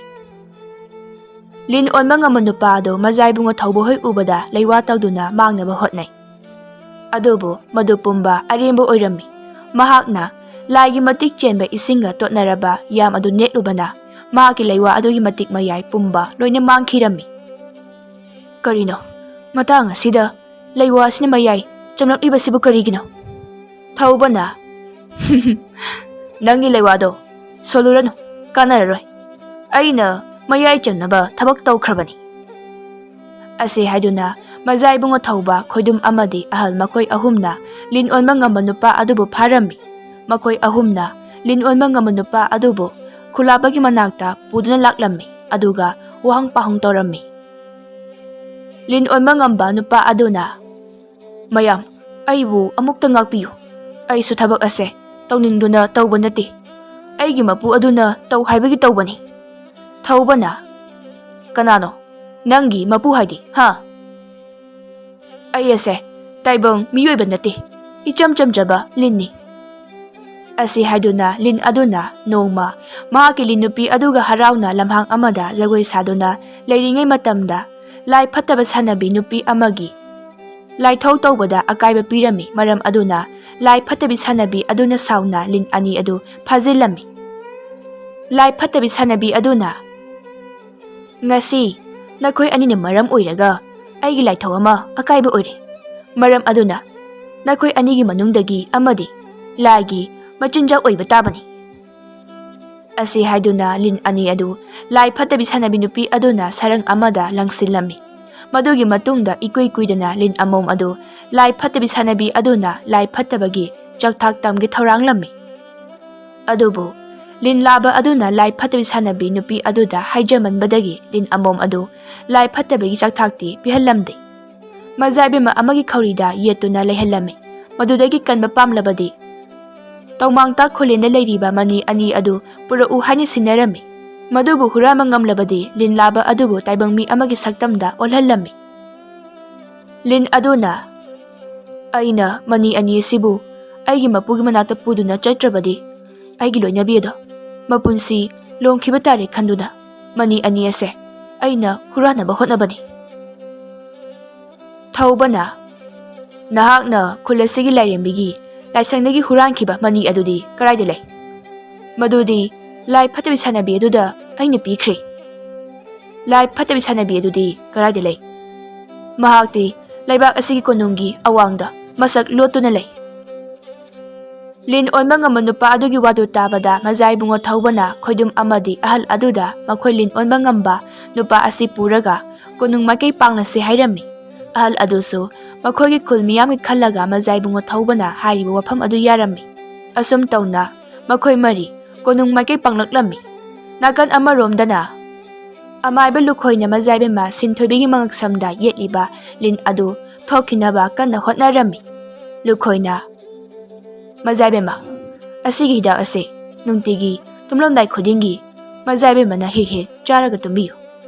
ꯂꯤꯟ ꯑꯣꯟꯕ ꯉꯝꯕ ꯅꯨꯄꯥ ꯑꯗꯨ ꯃꯖꯥꯏꯕꯨꯡꯉꯣ ꯊꯧꯕ ꯍꯣꯏ ꯎꯕꯗ ꯂꯩꯋꯥ ꯇꯧꯗꯨꯅ ꯃꯥꯡꯅꯕ ꯍꯣꯠꯅꯩ꯫ ꯑꯗꯨꯕꯨ ꯃꯗꯨ ꯄꯨꯝꯕ ꯑꯔꯦꯝꯕ ꯑꯣꯏꯔꯝꯃꯤ꯫ ꯃꯍꯥꯛꯅ ꯂꯥꯏꯒꯤ ꯃꯇꯤꯛ ꯆꯦꯟꯕ ꯏꯁꯤꯡꯒ ꯇꯣꯠꯅꯔꯕ ꯌꯥꯝ ꯑꯗꯨ ꯅꯦꯠꯂꯨꯕꯅ ꯃꯍꯥꯛꯀꯤ ꯂꯩꯋꯥ ꯑꯗꯨꯒꯤ ꯃꯇꯤꯛ ꯃꯌꯥꯏ ꯄꯨꯝꯕ ꯂꯣꯏꯅ ꯃꯥꯡꯈꯤꯔꯝꯃꯤ꯫ "ꯀꯔꯤꯅꯣ ꯃꯇꯥꯡ ꯑꯁꯤꯗ ꯂꯩꯋꯥ ꯑꯁꯤꯅ ꯃꯌꯥꯏ ꯆꯝꯂꯛꯂꯤꯕꯁꯤꯕꯨ ꯀꯔꯤꯒꯤꯅꯣ?" ꯊꯧꯕꯅ, "ꯅꯪꯒꯤ ꯂꯩꯋꯥꯗꯣ ꯁꯣꯜꯂꯨꯔꯅꯨ, ꯀꯥꯟꯅꯔꯔꯣꯏ꯫ ꯑꯩꯅ ꯃꯌꯥꯏ ꯆꯝꯅꯕ ꯊꯕꯛ ꯇꯧꯈ꯭ꯔꯕꯅꯤ꯫" ꯑꯁꯤ ꯍꯥꯏꯗꯨꯅ ꯃꯖꯥꯏꯕꯨꯡꯉꯣ ꯊꯧꯕ ꯈꯣꯏꯗꯨꯝ ꯑꯃꯗꯤ ꯑꯍꯜ ꯃꯈꯣꯏ ꯑꯍꯨꯝꯅ ꯂꯤꯟ ꯑꯣꯟꯕ ꯉꯝꯕ ꯅꯨꯄꯥ ꯑꯗꯨꯕꯨ ꯐꯥꯔꯝꯃꯤ꯫ ꯃꯈꯣꯏ ꯑꯍꯨꯝꯅ ꯂꯤꯟ ꯑꯣꯟꯕ ꯉꯝꯕ ꯅꯨꯄꯥ ꯑꯗꯨꯕꯨ ꯈꯨꯂꯥꯄꯒꯤ ꯃꯅꯥꯛꯇ ꯄꯨꯗꯨꯅ ꯂꯥꯛꯂꯝꯃꯤ, ꯑꯗꯨꯒ ꯋꯥꯍꯪ ꯄꯥꯎꯍꯪ ꯇꯧꯔꯝꯃꯤ꯫ ꯂꯤꯟ ꯑꯣꯟꯕ ꯉꯝꯕ ꯅꯨꯄꯥ ꯑꯗꯨꯅ, "ꯃꯌꯥꯝ, ꯑꯩꯕꯨ ꯑꯃꯨꯛꯇ ꯉꯥꯛꯄꯤꯌꯨ꯫ ꯑꯩꯁꯨ ꯊꯕꯛ ꯑꯁꯦ ꯇꯧꯅꯤꯡꯗꯨꯅ ꯇꯧꯕ ꯅꯠꯇꯦ꯫ ꯑꯩꯒꯤ ꯃꯄꯨ ꯑꯗꯨꯅ ꯇꯧ ꯍꯥꯏꯕꯒꯤ ꯇꯧꯕꯅꯤ꯫" ꯊꯧꯕꯅ, "ꯀꯅꯥꯅꯣ ꯅꯪꯒꯤ ꯃꯄꯨ ꯍꯥꯏꯗꯤ, ꯍꯥ?" "ꯑꯩ ꯑꯁꯦ ꯇꯥꯏꯕꯪ ꯃꯤꯑꯣꯏꯕ ꯅꯠꯇꯦ, ꯏꯆꯝ ꯆꯝꯖꯕ ꯂꯤꯟꯅꯤ꯫" ꯑꯁꯤ ꯍꯥꯏꯗꯨꯅ ꯂꯤꯟ ꯑꯗꯨꯅ ꯅꯣꯡꯃ ꯃꯍꯥꯛꯀꯤ ꯂꯤꯟ ꯅꯨꯄꯤ ꯑꯗꯨꯒ ꯍꯔꯥꯎꯅ ꯂꯝꯍꯥꯡ ꯑꯃꯗ ꯖꯒꯣꯏ ꯁꯥꯗꯨꯅ ꯂꯩꯔꯤꯉꯩ ꯃꯇꯝꯗ, ꯂꯥꯏ ꯐꯠꯇꯕ ꯁꯥꯟꯅꯕꯤ ꯅꯨꯄꯤ ꯑꯃꯒꯤ ꯂꯥꯏꯊꯧ ꯇꯧꯕꯗ ꯑꯀꯥꯏꯕ ꯄꯤꯔꯝꯃꯤ꯫ ꯃꯔꯝ ꯑꯗꯨꯅ ꯂꯥꯏ ꯐꯠꯇꯕꯤ ꯁꯥꯟꯅꯕꯤ ꯑꯗꯨꯅ ꯁꯥꯎꯅ ꯂꯤꯟ ꯑꯅꯤ ꯑꯗꯨ ꯐꯥꯖꯤꯜꯂꯝꯃꯤ꯫ ꯂꯥꯏ ꯐꯠꯇꯕꯤ ꯁꯥꯟꯅꯕꯤ ꯑꯗꯨꯅ, "ꯉꯁꯤ ꯅꯈꯣꯏ ꯑꯅꯤꯅ ꯃꯔꯝ ꯑꯣꯏꯔꯒ ꯑꯩꯒꯤ ꯂꯥꯏꯊꯧ ꯑꯃ ꯑꯀꯥꯏꯕ ꯑꯣꯏꯔꯦ꯫ ꯃꯔꯝ ꯑꯗꯨꯅ ꯅꯈꯣꯏ ꯑꯅꯤꯒꯤ ꯃꯅꯨꯡꯗꯒꯤ ꯑꯃꯗꯤ ꯂꯥꯏꯒꯤ ꯃꯆꯤꯟꯖꯥꯛ ꯑꯣꯏꯕ ꯇꯥꯕꯅꯤ꯫" ꯑꯁꯤ ꯍꯥꯏꯗꯨꯅ ꯂꯤꯟ ꯑꯅꯤ ꯑꯗꯨ ꯂꯥꯏ ꯐꯠꯇꯕꯤ ꯁꯥꯟꯅꯕꯤ ꯅꯨꯄꯤ ꯑꯗꯨꯅ ꯁꯔꯪ ꯑꯃꯗ ꯂꯪꯁꯤꯜꯂꯝꯃꯤ꯫ ꯃꯗꯨꯒꯤ ꯃꯇꯨꯡꯗ ꯏꯀꯨꯏ ꯀꯨꯏꯗꯅ ꯂꯤꯟ ꯑꯃꯣꯝ ꯑꯗꯨ ꯂꯥꯏ ꯐꯠꯇꯕꯤ ꯁꯥꯟꯅꯕꯤ ꯑꯗꯨꯅ ꯂꯥꯏ ꯐꯠꯇꯕꯒꯤ ꯆꯥꯛꯊꯥꯛ ꯇꯝꯒꯤ ꯊꯧꯔꯥꯡꯂꯝꯃꯤ꯫ ꯑꯗꯨꯕꯨ ꯂꯤꯟ ꯂꯥꯕ ꯑꯗꯨꯅ ꯂꯥꯏ ꯐꯠꯇꯕꯤ ꯁꯥꯟꯅꯕꯤ ꯅꯨꯄꯤ ꯑꯗꯨꯗ ꯍꯥꯏꯖꯃꯟꯕꯗꯒꯤ ꯂꯤꯟ ꯑꯃꯣꯝ ꯑꯗꯨ ꯂꯥꯏ ꯐꯠꯇꯕꯒꯤ ꯆꯥꯛꯊꯥꯛꯇꯤ ꯄꯤꯍꯜꯂꯝꯗꯦ꯫ ꯃꯖꯥ ꯏꯕꯦꯝꯃ ꯑꯃꯒꯤ ꯈꯧꯔꯤꯗ ꯌꯦꯠꯇꯨꯅ ꯂꯩꯍꯜꯂꯝꯃꯤ꯫ ꯃꯗꯨꯗꯒꯤ ꯀꯟꯕ ꯄꯥꯝꯂꯕꯗꯤ ꯇꯧꯃꯥꯡꯇꯥ ꯈꯨꯂꯦꯟꯗ ꯂꯩꯔꯤꯕ ꯃꯅꯤ ꯑꯅꯤ ꯑꯗꯨ ꯄꯨꯔꯛꯎ ꯍꯥꯏꯅ ꯁꯤꯟꯅꯔꯝꯃꯤ꯫ ꯃꯗꯨꯕꯨ ꯍꯨꯔꯥꯟꯕ ꯉꯝꯂꯕꯗꯤ ꯂꯤꯟ ꯂꯥꯕ ꯑꯗꯨꯕꯨ ꯇꯥꯏꯕꯪ ꯃꯤ ꯑꯃꯒꯤ ꯁꯛꯇꯝꯗ ꯑꯣꯜꯍꯜꯂꯝꯃꯤ꯫ ꯂꯤꯟ ꯑꯗꯨꯅ, "ꯑꯩꯅ ꯃꯅꯤ ꯑꯅꯤ ꯑꯁꯤꯕꯨ ꯑꯩꯒꯤ ꯃꯄꯨꯒꯤ ꯃꯅꯥꯛꯇ ꯄꯨꯗꯨꯅ ꯆꯠꯇ꯭ꯔꯕꯗꯤ ꯑꯩꯒꯤ ꯂꯣꯏꯅꯕꯤ ꯑꯗꯣ ꯃꯄꯨꯟꯁꯤ ꯂꯣꯝꯈꯤꯕ ꯇꯥꯔꯦ ꯈꯟꯗꯨꯅ ꯃꯅꯤ ꯑꯅꯤ ꯑꯁꯦ ꯑꯩꯅ ꯍꯨꯔꯥꯟꯅꯕ ꯍꯣꯠꯅꯕꯅꯤ꯫" ꯊꯧꯕꯅ, "ꯅꯍꯥꯛꯅ ꯈꯨꯜ ꯑꯁꯤꯒꯤ ꯂꯥꯏꯔꯦꯝꯕꯤꯒꯤ ꯂꯥꯏꯁꯪꯗꯒꯤ ꯍꯨꯔꯥꯟꯈꯤꯕ ꯃꯅꯤ ꯑꯗꯨꯗꯤ ꯀꯗꯥꯏꯗ ꯂꯩ? ꯃꯗꯨꯗꯤ ꯂꯥꯏ ꯐꯠꯇꯕꯤ ꯁꯥꯟꯅꯕꯤ ꯑꯗꯨꯗ ꯑꯩꯅ ꯄꯤꯈ꯭ꯔꯦ꯫ ꯂꯥꯏ ꯐꯠꯇꯕꯤ ꯁꯥꯟꯅꯕꯤ ꯑꯗꯨꯗꯤ ꯀꯗꯥꯏꯗ ꯂꯩ? ꯃꯍꯥꯛꯇꯤ ꯂꯩꯕꯥꯛ ꯑꯁꯤꯒꯤ ꯀꯣꯅꯨꯡꯒꯤ ꯑꯋꯥꯡꯗ ꯃꯁꯛ ꯂꯣꯠꯇꯨꯅ ꯂꯩ꯫" ꯂꯤꯟ ꯑꯣꯟꯕ ꯉꯝꯕ ꯅꯨꯄꯥ ꯑꯗꯨꯒꯤ ꯋꯥꯗꯨ ꯇꯥꯕꯗ ꯃꯖꯥ ꯏꯕꯨꯡꯉꯣ ꯊꯧꯕꯅ ꯈꯣꯏꯗꯨꯝ ꯑꯃꯗꯤ ꯑꯍꯜ ꯑꯗꯨꯗ ꯃꯈꯣꯏ ꯂꯤꯟ ꯑꯣꯟꯕ ꯉꯝꯕ ꯅꯨꯄꯥ ꯑꯁꯤ ꯄꯨꯔꯒ ꯀꯣꯅꯨꯡ ꯃꯥꯏꯀꯩ ꯄꯥꯡꯂꯁꯤ ꯍꯥꯏꯔꯝꯃꯤ꯫ ꯑꯍꯜ ꯑꯗꯨꯁꯨ ꯃꯈꯣꯏꯒꯤ ꯈꯨꯜ ꯃꯤꯌꯥꯝꯒꯤ ꯈꯜꯂꯒ ꯃꯖꯥ ꯏꯕꯨꯡꯉꯣ ꯊꯧꯕꯅ ꯍꯥꯏꯔꯤꯕ ꯋꯥꯐꯝ ꯑꯗꯨ ꯌꯥꯔꯝꯃꯤ꯫ ꯑꯁꯨꯝ ꯇꯧꯅ ꯃꯈꯣꯏ ꯃꯔꯤ ꯀꯣꯅꯨꯡ ꯃꯥꯏꯀꯩ ꯄꯥꯡꯂꯛꯂꯝꯃꯤ꯫ ꯅꯥꯀꯟ ꯑꯃꯔꯣꯝꯗꯅ ꯑꯃꯥꯏꯕ ꯂꯨꯈꯣꯏꯅ ꯃꯖꯥ ꯏꯕꯦꯝꯃ ꯁꯤꯟꯊꯣꯏꯕꯤꯒꯤ ꯃꯉꯛꯁꯝꯗ ꯌꯦꯠꯂꯤꯕ ꯂꯤꯟ ꯑꯗꯨ ꯊꯣꯛꯈꯤꯅꯕ ꯀꯟꯅ ꯍꯣꯠꯅꯔꯝꯃꯤ꯫ ꯂꯨꯈꯣꯏꯅ, "ꯃꯖꯥ ꯏꯕꯦꯝꯃ, ꯑꯁꯤꯒꯤ ꯍꯤꯗꯥꯛ ꯑꯁꯤ ꯅꯨꯡꯇꯤꯒꯤ ꯇꯨꯝꯂꯝꯗꯥꯏ ꯈꯨꯗꯤꯡꯒꯤ ꯃꯖꯥ ꯏꯕꯦꯝꯃꯅ ꯍꯦꯛ ꯍꯦꯛ ꯆꯥꯔꯒ ꯇꯨꯝꯕꯤꯌꯨ꯫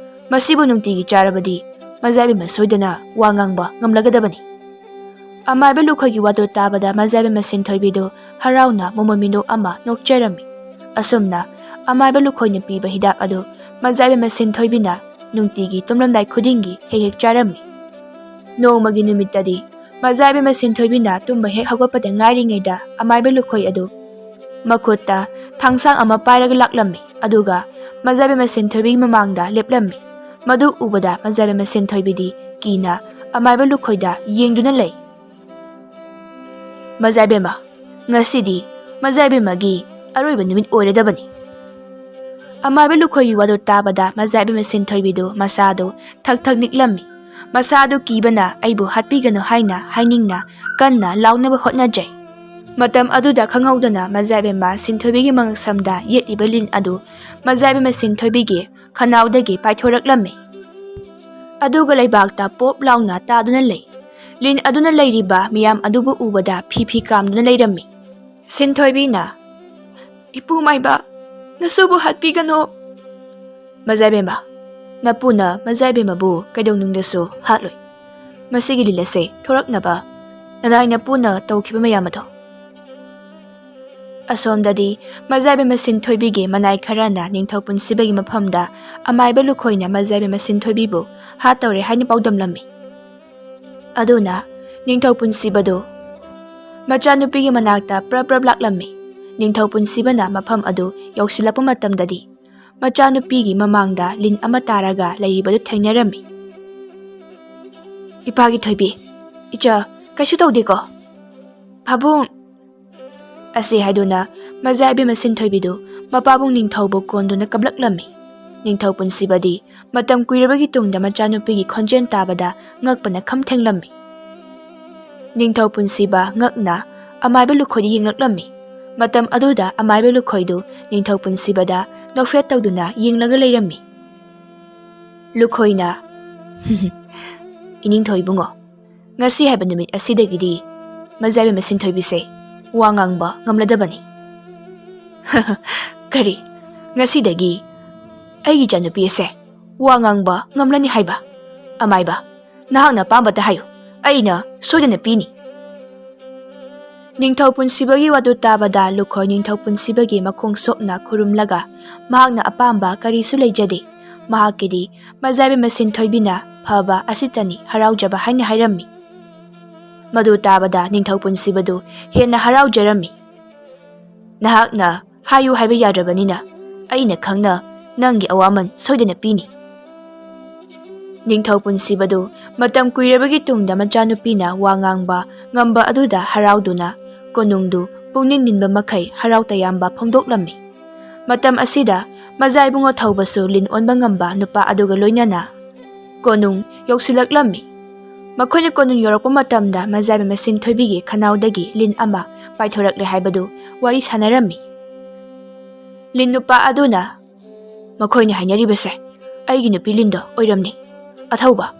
ꯃꯁꯤꯕꯨ ꯅꯨꯡꯇꯤꯒꯤ ꯆꯥꯔꯕꯗꯤ ꯃꯖꯥ ꯏꯕꯦꯝꯃ ꯁꯣꯏꯗꯅ ꯋꯥ ꯉꯥꯡꯕ ꯉꯝꯂꯒꯗꯕꯅꯤ꯫" ꯑꯃꯥꯏꯕ ꯂꯨꯈꯣꯏꯒꯤ ꯋꯥꯗꯨ ꯇꯥꯕꯗ ꯃꯖꯥ ꯏꯕꯦꯝꯃ ꯁꯤꯟꯊꯣꯏꯕꯤꯗꯨ ꯍꯔꯥꯎꯅ ꯃꯣꯃꯣꯟ ꯃꯤꯅꯣꯛ ꯑꯃ ꯅꯣꯛꯆꯔꯝꯃꯤ꯫ ꯑꯁꯨꯝꯅ ꯑꯃꯥꯏꯕ ꯂꯨꯈꯣꯏꯅ ꯄꯤꯕ ꯍꯤꯗꯥꯛ ꯑꯗꯨ ꯃꯖꯥ ꯏꯕꯦꯝꯃ ꯁꯤꯟꯊꯣꯏꯕꯤꯅ ꯅꯨꯡꯇꯤꯒꯤ ꯇꯨꯝꯂꯝꯗꯥꯏ ꯈꯨꯗꯤꯡꯒꯤ ꯍꯦꯛ ꯍꯦꯛ ꯆꯥꯔꯝꯃꯤ꯫ ꯅꯣꯡꯃꯒꯤ ꯅꯨꯃꯤꯠꯇꯗꯤ ꯃꯖꯥ ꯏꯕꯦꯝꯃ ꯁꯤꯟꯊꯣꯏꯕꯤꯅ ꯇꯨꯝꯕ ꯍꯦꯛ ꯍꯧꯒꯠꯄꯗ ꯉꯥꯏꯔꯤꯉꯩꯗ ꯑꯃꯥꯏꯕ ꯂꯨꯈꯣꯏ ꯑꯗꯨ ꯃꯈꯨꯠꯇ ꯊꯥꯡꯁꯥꯡ ꯑꯃ ꯄꯥꯏꯔꯒ ꯂꯥꯛꯂꯝꯃꯤ꯫ ꯑꯗꯨꯒ ꯃꯖꯥ ꯏꯕꯦꯝꯃ ꯁꯤꯟꯊꯣꯏꯕꯤꯒꯤ ꯃꯃꯥꯡꯗ ꯂꯦꯞꯂꯝꯃꯤ꯫ ꯃꯗꯨ ꯎꯕꯗ ꯃꯖꯥ ꯏꯕꯦꯝꯃ ꯁꯤꯟꯊꯣꯏꯕꯤꯗꯤ ꯀꯤꯅ ꯑꯃꯥꯏꯕ ꯂꯨꯈꯣꯏꯗ ꯌꯦꯡꯗꯨꯅ ꯂꯩ꯫ "ꯃꯖꯥ ꯏꯕꯦꯝꯃ, ꯉꯁꯤꯗꯤ ꯃꯖꯥ ꯏꯕꯦꯝꯃꯒꯤ ꯑꯔꯣꯏꯕ ꯅꯨꯃꯤꯠ ꯑꯣꯏꯔꯗꯕꯅꯤ꯫" ꯑꯃꯥꯏꯕ ꯂꯨꯈꯣꯏꯒꯤ ꯋꯥꯗꯨ ꯇꯥꯕꯗ ꯃꯖꯥ ꯏꯕꯦꯝꯃ ꯁꯤꯟꯊꯣꯏꯕꯤꯗꯨ ꯃꯁꯥꯗꯨ ꯊꯛ ꯊꯛ ꯅꯤꯛꯂꯝꯃꯤ꯫ ꯃꯁꯥꯗꯨ ꯀꯤꯕꯅ "ꯑꯩꯕꯨ ꯍꯥꯠꯄꯤꯒꯅꯨ" ꯍꯥꯏꯅ ꯍꯥꯏꯅꯤꯡꯅ ꯀꯟꯅ ꯂꯥꯎꯅꯕ ꯍꯣꯠꯅꯖꯩ꯫ ꯃꯇꯝ ꯑꯗꯨꯗ ꯈꯪꯍꯧꯗꯅ ꯃꯖꯥꯏꯕꯦꯝꯃ ꯁꯤꯟꯊꯣꯏꯕꯤꯒꯤ ꯃꯉꯛꯁꯝꯗ ꯌꯦꯠꯂꯤꯕ ꯂꯤꯟ ꯑꯗꯨ ꯃꯖꯥꯏꯕꯦꯝꯃ ꯁꯤꯟꯊꯣꯏꯕꯤꯒꯤ ꯈꯅꯥꯎꯗꯒꯤ ꯄꯥꯏꯊꯣꯔꯛꯂꯝꯃꯤ꯫ ꯑꯗꯨꯒ ꯂꯩꯕꯥꯛꯇ ꯄꯣꯞ ꯂꯥꯎꯅ ꯇꯥꯗꯨꯅ ꯂꯩ꯫ ꯂꯤꯟ ꯑꯗꯨꯅ ꯂꯩꯔꯤꯕ ꯃꯤꯌꯥꯝ ꯑꯗꯨꯕꯨ ꯎꯕꯗ ꯐꯤ ꯐꯤ ꯀꯥꯝꯗꯨꯅ ꯂꯩꯔꯝꯃꯤ꯫ ꯁꯤꯟꯊꯣꯏꯕꯤꯅ, "ꯏꯄꯨ ꯃꯥꯏꯕ, ꯅꯁꯨꯕꯨ ꯍꯥꯠꯄꯤꯒꯅꯨ꯫" "ꯃꯖꯥꯏꯕꯦꯝꯃ, ꯅꯄꯨꯅ ꯃꯖꯥꯏꯕꯦꯝꯃꯕꯨ ꯀꯩꯗꯧꯅꯨꯡꯗꯁꯨ ꯍꯥꯠꯂꯣꯏ꯫ ꯃꯁꯤꯒꯤ ꯂꯤꯟ ꯑꯁꯦ ꯊꯣꯔꯛꯅꯕ ꯅꯅꯥꯏ ꯅꯄꯨꯅ ꯇꯧꯈꯤꯕ ꯃꯌꯥꯝ ꯑꯗꯣ꯫" ꯑꯁꯣꯝꯗꯗꯤ ꯃꯖꯥꯏꯕꯦꯝꯃ ꯁꯤꯟꯊꯣꯏꯕꯤꯒꯤ ꯃꯅꯥꯏ ꯈꯔꯅ ꯅꯤꯡꯊꯧ ꯄꯨꯟꯁꯤꯕꯒꯤ ꯃꯐꯝꯗ ꯑꯃꯥꯏꯕ ꯂꯨꯈꯣꯏꯅ ꯃꯖꯥꯏꯕꯦꯝꯃ ꯁꯤꯟꯊꯣꯏꯕꯤꯕꯨ ꯍꯥꯠꯇꯧꯔꯦ ꯍꯥꯏꯅ ꯄꯥꯎꯗꯝꯂꯝꯃꯤ꯫ ꯑꯗꯨꯅ ꯅꯤꯡꯊꯧ ꯄꯨꯟꯁꯤꯕꯗꯨ ꯃꯆꯥꯅꯨꯄꯤꯒꯤ ꯃꯅꯥꯛꯇ ꯄ꯭ꯔꯞ ꯄ꯭ꯔꯞ ꯂꯥꯛꯂꯝꯃꯤ꯫ ꯅꯤꯡꯊꯧ ꯄꯨꯟꯁꯤꯕꯅ ꯃꯐꯝ ꯑꯗꯨ ꯌꯧꯁꯤꯜꯂꯛꯄ ꯃꯇꯝꯗꯗꯤ ꯃꯆꯥꯅꯨꯄꯤꯒꯤ ꯃꯃꯥꯡꯗ ꯂꯤꯟ ꯑꯃ ꯇꯥꯔꯒ ꯂꯩꯔꯤꯕꯗꯨ ꯊꯦꯡꯅꯔꯝꯃꯤ꯫ "ꯏꯄꯥꯒꯤ ꯊꯣꯏꯕꯤ, ꯏꯆꯥ, ꯀꯩꯁꯨ ꯇꯧꯗꯦꯀꯣ?" "ꯄꯥꯕꯨꯡ!" ꯑꯁꯤ ꯍꯥꯏꯗꯨꯅ ꯃꯖꯥ ꯏꯕꯦꯝꯃ ꯁꯤꯟꯊꯣꯏꯕꯤꯗꯨ ꯃꯄꯥꯕꯨꯡ ꯅꯤꯡꯊꯧꯕꯨ ꯀꯣꯟꯗꯨꯅ ꯀꯞꯂꯛꯂꯝꯃꯤ꯫ ꯅꯤꯡꯊꯧ ꯄꯨꯟꯁꯤꯕꯗꯤ ꯃꯇꯝ ꯀꯨꯏꯔꯕꯒꯤ ꯇꯨꯡꯗ ꯃꯆꯥꯅꯨꯄꯤꯒꯤ ꯈꯣꯟꯖꯦꯜ ꯇꯥꯕꯗ ꯉꯛꯄꯅ ꯈꯝ ꯊꯦꯡꯂꯝꯃꯤ꯫ ꯅꯤꯡꯊꯧ ꯄꯨꯟꯁꯤꯕ ꯉꯛꯅ ꯑꯃꯥꯏꯕ ꯂꯨꯈꯣꯏꯗ ꯌꯦꯡꯂꯛꯂꯝꯃꯤ꯫ ꯃꯇꯝ ꯑꯗꯨꯗ ꯑꯃꯥꯏꯕ ꯂꯨꯈꯣꯏꯗꯨ ꯅꯤꯡꯊꯧ ꯄꯨꯟꯁꯤꯕꯗ ꯅꯣꯛꯐꯦꯠ ꯇꯧꯗꯨꯅ ꯌꯦꯡꯂꯒ ꯂꯩꯔꯝꯃꯤ꯫ ꯂꯨꯈꯣꯏꯅ, "ꯏꯅꯤꯡꯊꯧ ꯏꯕꯨꯡꯉꯣ, ꯉꯁꯤ ꯍꯥꯏꯕ ꯅꯨꯃꯤꯠ ꯑꯁꯤꯗꯒꯤꯗꯤ ꯃꯖꯥꯏꯕꯦꯝꯃ ꯁꯤꯟꯊꯣꯏꯕꯤꯁꯦ ꯋꯥ ꯉꯥꯡꯕ ꯉꯝꯂꯗꯕꯅꯤ꯫" "ꯀꯔꯤ? ꯉꯁꯤꯗꯒꯤ ꯑꯩꯒꯤ ꯏꯆꯥꯅꯨꯄꯤ ꯑꯁꯦ ꯋꯥ ꯉꯥꯡꯕ ꯉꯝꯂꯅꯤ ꯍꯥꯏꯕ? ꯑꯃꯥꯏꯕ, ꯅꯍꯥꯛꯅ ꯑꯄꯥꯝꯕꯇ ꯍꯥꯏꯌꯨ, ꯑꯩꯅ ꯁꯣꯏꯗꯅ ꯄꯤꯅꯤ꯫" ꯅꯤꯡꯊꯧ ꯄꯨꯟꯁꯤꯕꯒꯤ ꯋꯥꯗꯨ ꯇꯥꯕꯗ ꯂꯨꯈꯣꯏ ꯅꯤꯡꯊꯧ ꯄꯨꯟꯁꯤꯕꯒꯤ ꯃꯈꯣꯡ ꯁꯣꯛꯅ ꯈꯨꯔꯨꯝꯂꯒ ꯃꯍꯥꯛꯅ ꯑꯄꯥꯝꯕ ꯀꯔꯤꯁꯨ ꯂꯩꯖꯗꯦ꯫ ꯃꯍꯥꯛꯀꯤꯗꯤ ꯃꯖꯥꯏꯕꯦꯝꯃ ꯁꯤꯟꯊꯣꯏꯕꯤꯅ ꯐꯕ ꯑꯁꯤꯇꯅꯤ ꯍꯔꯥꯎꯖꯕ ꯍꯥꯏꯅ ꯍꯥꯏꯔꯝꯃꯤ꯫ ꯃꯗꯨ ꯇꯥꯕꯗ ꯅꯤꯡꯊꯧ ꯄꯨꯟꯁꯤꯕꯗꯨ ꯍꯦꯟꯅ ꯍꯔꯥꯎꯖꯔꯝꯃꯤ꯫ "ꯅꯍꯥꯛꯅ ꯍꯥꯏꯌꯨ ꯍꯥꯏꯕ ꯌꯥꯗ꯭ꯔꯕꯅꯤꯅ ꯑꯩꯅ ꯈꯪꯅ ꯅꯪꯒꯤ ꯑꯋꯥꯃꯟ ꯁꯣꯏꯗꯅ ꯄꯤꯅꯤ꯫" ꯅꯤꯡꯊꯧ ꯄꯨꯟꯁꯤꯕꯗꯨ ꯃꯇꯝ ꯀꯨꯏꯔꯕꯒꯤ ꯇꯨꯡꯗ ꯃꯆꯥꯅꯨꯄꯤꯅ ꯋꯥ ꯉꯥꯡꯕ ꯉꯝꯕ ꯑꯗꯨꯗ ꯍꯔꯥꯎꯗꯨꯅ ꯀꯣꯅꯨꯡꯗꯨ ꯄꯨꯛꯅꯤꯡ ꯅꯤꯟꯕ ꯃꯈꯩ ꯍꯔꯥꯎ ꯇꯌꯥꯝꯕ ꯐꯣꯡꯗꯣꯛꯂꯝꯃꯤ꯫ ꯃꯇꯝ ꯑꯁꯤꯗ ꯃꯖꯥ ꯏꯕꯨꯡꯉꯣ ꯊꯧꯕꯁꯨ ꯂꯤꯟ ꯑꯣꯟꯕ ꯉꯝꯕ ꯅꯨꯄꯥ ꯑꯗꯨꯒ ꯂꯣꯏꯅꯅ ꯀꯣꯅꯨꯡ ꯌꯧꯁꯤꯜꯂꯛꯂꯝꯃꯤ꯫ ꯃꯈꯣꯏꯅ ꯀꯣꯅꯨꯡ ꯌꯧꯔꯛꯄ ꯃꯇꯝꯗ ꯃꯖꯥꯏꯕ ꯃꯁꯤꯟ ꯊꯣꯏꯕꯤꯒꯤ ꯈꯅꯥꯎꯗꯒꯤ ꯂꯤꯟ ꯑꯃ ꯄꯥꯏꯊꯣꯔꯛꯂꯦ ꯍꯥꯏꯕꯗꯨ ꯋꯥꯔꯤ ꯁꯥꯟꯅꯔꯝꯃꯤ꯫ ꯂꯤꯟ ꯅꯨꯄꯥ ꯑꯗꯨꯅ, "ꯃꯈꯣꯏꯅ ꯍꯥꯏꯅꯔꯤꯕꯁꯦ ꯑꯩꯒꯤ ꯅꯨꯄꯤ ꯂꯤꯟꯗꯣ ꯑꯣꯏꯔꯝꯅꯤ꯫ ꯑꯊꯧꯕ,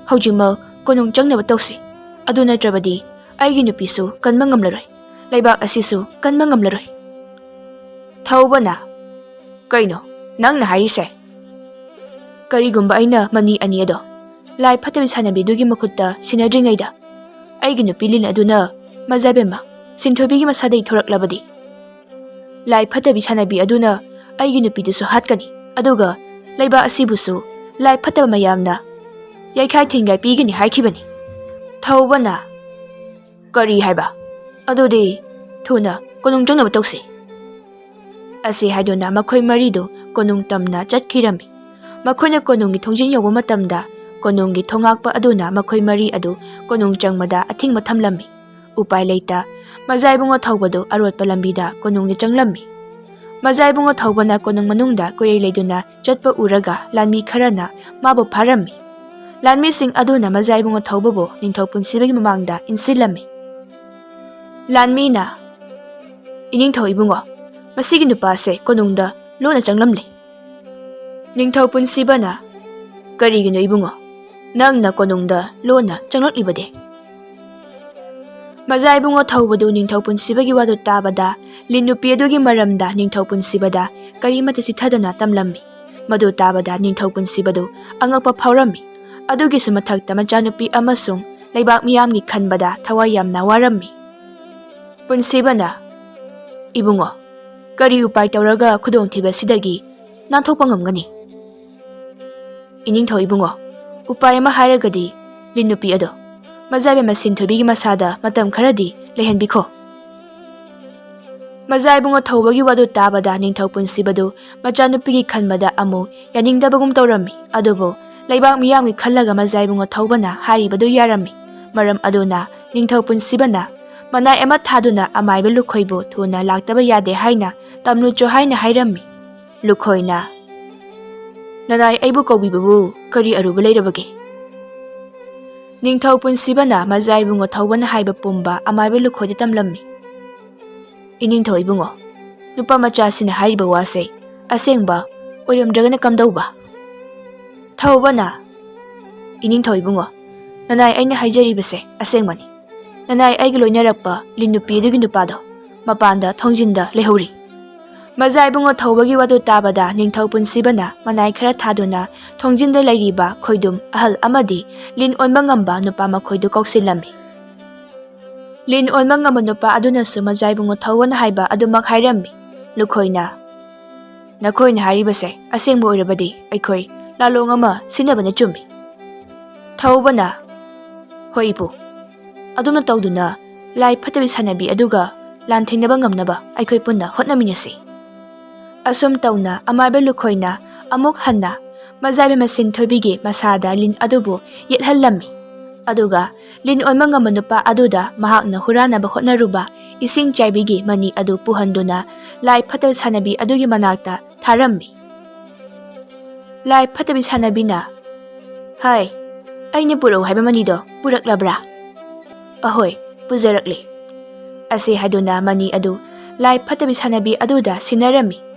ꯍꯧꯖꯤꯛꯃꯛ ꯀꯣꯅꯨꯡ ꯆꯪꯅꯕ ꯇꯧꯁꯤ꯫ ꯑꯗꯨ ꯅꯠꯇ꯭ꯔꯕꯗꯤ ꯑꯩꯒꯤ ꯅꯨꯄꯤꯁꯨ ꯀꯟꯕ ꯉꯝꯂꯔꯣꯏ, ꯂꯩꯕꯥꯛ ꯑꯁꯤꯁꯨ ꯀꯟꯕ ꯉꯝꯂꯔꯣꯏ꯫" ꯊꯧꯕꯅ, "ꯀꯩꯅꯣ ꯅꯪꯅ ꯍꯥꯏꯔꯤꯁꯦ? ꯀꯔꯤꯒꯨꯝꯕ ꯑꯩꯅ ꯃꯅꯤ ꯑꯅꯤ ꯑꯗꯣ ꯂꯥꯏ ꯐꯠꯇꯕꯤ ꯁꯥꯟꯅꯕꯤꯗꯨꯒꯤ ꯃꯈꯨꯠꯇ ꯁꯤꯟꯅꯗ꯭ꯔꯤꯉꯩꯗ ꯑꯩꯒꯤ ꯅꯨꯄꯤ ꯂꯤꯟ ꯑꯗꯨꯅ ꯃꯖꯥꯏꯕꯦꯝꯃ ꯁꯤꯟꯊꯣꯏꯕꯤꯒꯤ ꯃꯁꯥꯗꯒꯤ ꯊꯣꯔꯛꯂꯕꯗꯤ, ꯂꯥꯏ ꯐꯠꯇꯕꯤ ꯁꯥꯟꯅꯕꯤ ꯑꯗꯨꯅ ꯑꯩꯒꯤ ꯅꯨꯄꯤꯗꯨꯁꯨ ꯍꯥꯠꯀꯅꯤ, ꯑꯗꯨꯒ ꯂꯩꯕꯥꯛ ꯑꯁꯤꯕꯨꯁꯨ ꯂꯥꯏ ꯐꯠꯇꯕ ꯃꯌꯥꯝꯅ ꯌꯩꯈꯥꯏ ꯊꯤꯟꯒꯥꯏ ꯄꯤꯒꯅꯤ ꯍꯥꯏꯈꯤꯕꯅꯤ꯫" ꯊꯧꯕꯅ, "ꯀꯔꯤ ꯍꯥꯏꯕ? ꯑꯗꯨꯗꯤ ꯊꯨꯅ ꯀꯣꯅꯨꯡ ꯆꯪꯅꯕ ꯇꯧꯁꯤ꯫" ꯑꯁꯤ ꯍꯥꯏꯗꯨꯅ ꯃꯈꯣꯏ ꯃꯔꯤꯗꯨ ꯀꯣꯅꯨꯡ ꯇꯝꯅ ꯆꯠꯈꯤꯔꯝꯃꯤ꯫ ꯃꯈꯣꯏꯅ ꯀꯣꯅꯨꯡꯒꯤ ꯊꯣꯡꯖꯤꯟ ꯌꯧꯕ ꯃꯇꯝꯗ ꯀꯣꯅꯨꯡꯒꯤ ꯊꯣꯡꯉꯥꯛꯄ ꯑꯗꯨꯅ ꯃꯈꯣꯏ ꯃꯔꯤ ꯑꯗꯨ ꯀꯣꯅꯨꯡ ꯆꯪꯕꯗ ꯑꯊꯤꯡꯕ ꯊꯝꯂꯝꯃꯤ꯫ ꯎꯄꯥꯏ ꯂꯩꯇ ꯃꯖꯥ ꯏꯕꯨꯡꯉꯣ ꯊꯧꯕꯗꯨ ꯑꯔꯣꯠꯄ ꯂꯝꯕꯤꯗ ꯀꯣꯅꯨꯡꯗ ꯆꯪꯂꯝꯃꯤ꯫ ꯃꯖꯥ ꯏꯕꯨꯡꯉꯣ ꯊꯧꯕꯅ ꯀꯣꯅꯨꯡ ꯃꯅꯨꯡꯗ ꯀꯣꯏꯔꯩ ꯂꯩꯗꯨꯅ ꯆꯠꯄ ꯎꯔꯒ ꯂꯥꯟꯃꯤ ꯈꯔꯅ ꯃꯥꯕꯨ ꯐꯥꯔꯝꯃꯤ꯫ ꯂꯥꯟꯃꯤꯁꯤꯡ ꯑꯗꯨꯅ ꯃꯖꯥ ꯏꯕꯨꯡꯉꯣ ꯊꯧꯕꯕꯨ ꯅꯤꯡꯊꯧ ꯄꯨꯟꯁꯤꯕꯒꯤ ꯃꯃꯥꯡꯗ ꯏꯟꯁꯤꯜꯂꯝꯃꯤ꯫ ꯂꯥꯟꯃꯤꯅ, "ꯏꯅꯤꯡꯊꯧ ꯏꯕꯨꯡꯉꯣ, ꯃꯁꯤꯒꯤ ꯅꯨꯄꯥꯁꯦ ꯀꯣꯅꯨꯡꯗ ꯂꯣꯟꯅ ꯆꯪꯂꯝꯂꯦ꯫" ꯅꯤꯡꯊꯧ ꯄꯨꯟꯁꯤꯕꯅ, "ꯀꯔꯤꯒꯤꯅꯣ ꯏꯕꯨꯡꯉꯣ, ꯅꯪꯅ ꯀꯣꯅꯨꯡꯗ ꯂꯣꯟꯅ ꯆꯪꯂꯛꯂꯤꯕꯗꯤ?" ꯃꯖꯥ ꯏꯕꯨꯡꯉꯣ ꯊꯧꯕꯗꯨ ꯅꯤꯡꯊꯧ ꯄꯨꯟꯁꯤꯕꯒꯤ ꯋꯥꯗꯨ ꯇꯥꯕꯗ, ꯂꯤꯟ ꯅꯨꯄꯤ ꯑꯗꯨꯒꯤ ꯃꯔꯝꯗ ꯅꯤꯡꯊꯧ ꯄꯨꯟꯁꯤꯕꯗ ꯀꯔꯤꯃꯠꯇ ꯆꯤꯊꯗꯅ ꯇꯝꯂꯝꯃꯤ꯫ ꯃꯗꯨ ꯇꯥꯕꯗ ꯅꯤꯡꯊꯧ ꯄꯨꯟꯁꯤꯕꯗꯨ ꯑꯉꯛꯄ ꯐꯥꯎꯔꯝꯃꯤ꯫ ꯑꯗꯨꯒꯤꯁꯨ ꯃꯊꯛꯇ ꯃꯆꯥꯅꯨꯄꯤ ꯑꯃꯁꯨꯡ ꯂꯩꯕꯥꯛ ꯃꯤꯌꯥꯝꯒꯤ ꯈꯟꯕꯗ ꯊꯋꯥꯏ ꯌꯥꯝꯅ ꯋꯥꯔꯝꯃꯤ꯫ ꯄꯨꯟꯁꯤꯕꯅ, "ꯏꯕꯨꯡꯉꯣ, ꯀꯔꯤ ꯎꯄꯥꯏ ꯇꯧꯔꯒ ꯈꯨꯗꯣꯡꯊꯤꯕꯁꯤꯗꯒꯤ ꯅꯥꯟꯊꯣꯛꯄ ꯉꯝꯒꯅꯤ?" "ꯏꯅꯤꯡꯊꯧ ꯏꯕꯨꯡꯉꯣ, ꯎꯄꯥꯏ ꯑꯃ ꯍꯥꯏꯔꯒꯗꯤ ꯂꯤꯟ ꯅꯨꯄꯤ ꯑꯗꯣ ꯃꯖꯥꯏꯕ ꯃꯁꯤꯟ ꯊꯣꯏꯕꯤꯒꯤ ꯃꯁꯥꯗ ꯃꯇꯝ ꯈꯔꯗꯤ ꯂꯩꯍꯟꯕꯤꯈꯣ꯫" ꯃꯖꯥ ꯏꯕꯨꯡꯉꯣ ꯊꯧꯕꯒꯤ ꯋꯥꯗꯨ ꯇꯥꯕꯗ ꯅꯤꯡꯊꯧ ꯄꯨꯟꯁꯤꯕꯗꯨ ꯃꯆꯥꯅꯨꯄꯤꯒꯤ ꯈꯟꯕꯗ ꯑꯃꯨꯛ ꯌꯥꯅꯤꯡꯗꯕꯒꯨꯝ ꯇꯧꯔꯝꯃꯤ꯫ ꯑꯗꯨꯕꯨ ꯂꯩꯕꯥꯛ ꯃꯤꯌꯥꯝꯒꯤ ꯈꯜꯂꯒ ꯃꯖꯥ ꯏꯕꯨꯡꯉꯣ ꯊꯧꯕꯅ ꯍꯥꯏꯔꯤꯕꯗꯨ ꯌꯥꯔꯝꯃꯤ꯫ ꯃꯔꯝ ꯑꯗꯨꯅ ꯅꯤꯡꯊꯧ ꯄꯨꯟꯁꯤꯕꯅ ꯃꯅꯥꯏ ꯑꯃ ꯊꯥꯗꯨꯅ ꯑꯃꯥꯏꯕ ꯂꯨꯈꯣꯏꯕꯨ ꯊꯨꯅ ꯂꯥꯛꯇꯕ ꯌꯥꯗꯦ ꯍꯥꯏꯅ ꯇꯝꯂꯨꯆꯣ ꯍꯥꯏꯅ ꯍꯥꯏꯔꯝꯃꯤ꯫ ꯂꯨꯈꯣꯏꯅ, "ꯅꯅꯥꯏ ꯑꯩꯕꯨ ꯀꯧꯕꯤꯕꯕꯨ ꯀꯔꯤ ꯑꯔꯨꯕ ꯂꯩꯔꯕꯒꯦ?" ꯅꯤꯡꯊꯧ ꯄꯨꯟꯁꯤꯕꯅ ꯃꯖꯥ ꯏꯕꯨꯡꯉꯣ ꯊꯧꯕꯅ ꯍꯥꯏꯕ ꯄꯨꯝꯕ ꯑꯃꯥꯏꯕ ꯂꯨꯈꯣꯏꯗ ꯇꯝꯂꯝꯃꯤ꯫ "ꯏꯅꯤꯡꯊꯧ ꯏꯕꯨꯡꯉꯣ, ꯅꯨꯄꯥ ꯃꯆꯥꯁꯤꯅ ꯍꯥꯏꯔꯤꯕ ꯋꯥꯁꯦ ꯑꯁꯦꯡꯕ ꯑꯣꯏꯔꯝꯗ꯭ꯔꯒꯅ ꯀꯝꯗꯧꯕ?" ꯊꯧꯕꯅ, "ꯏꯅꯤꯡꯊꯧ ꯏꯕꯨꯡꯉꯣ, ꯅꯅꯥꯏ ꯑꯩꯅ ꯍꯥꯏꯖꯔꯤꯕꯁꯦ ꯑꯁꯦꯡꯕꯅꯤ꯫ ꯅꯅꯥꯏ ꯑꯩꯒ ꯂꯣꯏꯅꯔꯛꯄ ꯂꯤꯟ ꯅꯨꯄꯤ ꯑꯗꯨꯒꯤ ꯅꯨꯄꯥꯗꯣ ꯃꯄꯥꯟꯗ ꯊꯣꯡꯖꯤꯟꯗ ꯂꯩꯍꯧꯔꯤ꯫" ꯃꯖꯥ ꯏꯕꯨꯡꯉꯣ ꯊꯧꯕꯒꯤ ꯋꯥꯗꯨ ꯇꯥꯕꯗ ꯅꯤꯡꯊꯧ ꯄꯨꯟꯁꯤꯕꯅ ꯃꯅꯥꯏ ꯈꯔ ꯊꯥꯗꯨꯅ ꯊꯣꯡꯖꯤꯟꯗ ꯂꯩꯔꯤꯕ ꯈꯣꯏꯗꯨꯝ ꯑꯍꯜ ꯑꯃꯗꯤ ꯂꯤꯟ ꯑꯣꯟꯕ ꯉꯝꯕ ꯅꯨꯄꯥ ꯃꯈꯣꯏꯗꯨ ꯀꯧꯁꯤꯜꯂꯝꯃꯤ꯫ ꯂꯤꯟ ꯑꯣꯟꯕ ꯉꯝꯕ ꯅꯨꯄꯥ ꯑꯗꯨꯅꯁꯨ ꯃꯖꯥ ꯏꯕꯨꯡꯉꯣ ꯊꯧꯕꯅ ꯍꯥꯏꯕ ꯑꯗꯨꯃꯛ ꯍꯥꯏꯔꯝꯃꯤ꯫ ꯂꯨꯈꯣꯏꯅ, "ꯅꯈꯣꯏꯅ ꯍꯥꯏꯔꯤꯕꯁꯦ ꯑꯁꯦꯡꯕ ꯑꯣꯏꯔꯕꯗꯤ ꯑꯩꯈꯣꯏ ꯂꯥꯂꯣꯡ ꯑꯃ ꯁꯤꯟꯅꯕꯅ ꯆꯨꯝꯃꯤ꯫" ꯊꯧꯕꯅ, "ꯍꯣꯏ ꯏꯄꯨ, ꯑꯗꯨꯝꯅ ꯇꯧꯗꯨꯅ ꯂꯥꯏ ꯐꯠꯇꯕꯤ ꯁꯥꯟꯅꯕꯤ ꯑꯗꯨꯒ ꯂꯥꯟꯊꯦꯡꯅꯕ ꯉꯝꯅꯕ ꯑꯩꯈꯣꯏ ꯄꯨꯟꯅ ꯍꯣꯠꯅꯃꯤꯟꯅꯁꯤ꯫" ꯑꯁꯨꯝ ꯇꯧꯅ ꯑꯃꯥꯏꯕ ꯂꯨꯈꯣꯏꯅ ꯑꯃꯨꯛ ꯍꯟꯅ ꯃꯖꯥꯏꯕ ꯃꯁꯤꯟ ꯊꯣꯏꯕꯤꯒꯤ ꯃꯁꯥꯗ ꯂꯤꯟ ꯑꯗꯨꯕꯨ ꯌꯦꯠꯍꯜꯂꯝꯃꯤ꯫ ꯑꯗꯨꯒ ꯂꯤꯟ ꯑꯣꯟꯕ ꯉꯝꯕ ꯅꯨꯄꯥ ꯑꯗꯨꯗ ꯃꯍꯥꯛꯅ ꯍꯨꯔꯥꯟꯅꯕ ꯍꯣꯠꯅꯔꯨꯕ ꯏꯁꯤꯡ ꯆꯥꯏꯕꯤꯒꯤ ꯃꯅꯤ ꯑꯗꯨ ꯄꯨꯍꯟꯗꯨꯅ ꯂꯥꯏ ꯐꯠꯇꯕ ꯁꯥꯟꯅꯕꯤ ꯑꯗꯨꯒꯤ ꯃꯅꯥꯛꯇ ꯊꯥꯔꯝꯃꯤ꯫ ꯂꯥꯏ ꯐꯠꯇꯕꯤ ꯁꯥꯟꯅꯕꯤꯅ, "ꯍꯥꯏ, ꯑꯩꯅ ꯄꯨꯔꯛꯎ ꯍꯥꯏꯕ ꯃꯅꯤꯗꯣ ꯄꯨꯔꯛꯂꯕ꯭ꯔꯥ?" "ꯑꯍꯣꯏ, ꯄꯨꯖꯔꯛꯂꯦ" ꯑꯁꯤ ꯍꯥꯏꯗꯨꯅ ꯃꯅꯤ ꯑꯗꯨ ꯂꯥꯏ ꯐꯠꯇꯕꯤ ꯁꯥꯟꯅꯕꯤ ꯑꯗꯨꯗ ꯁꯤꯟꯅꯔꯝꯃꯤ꯫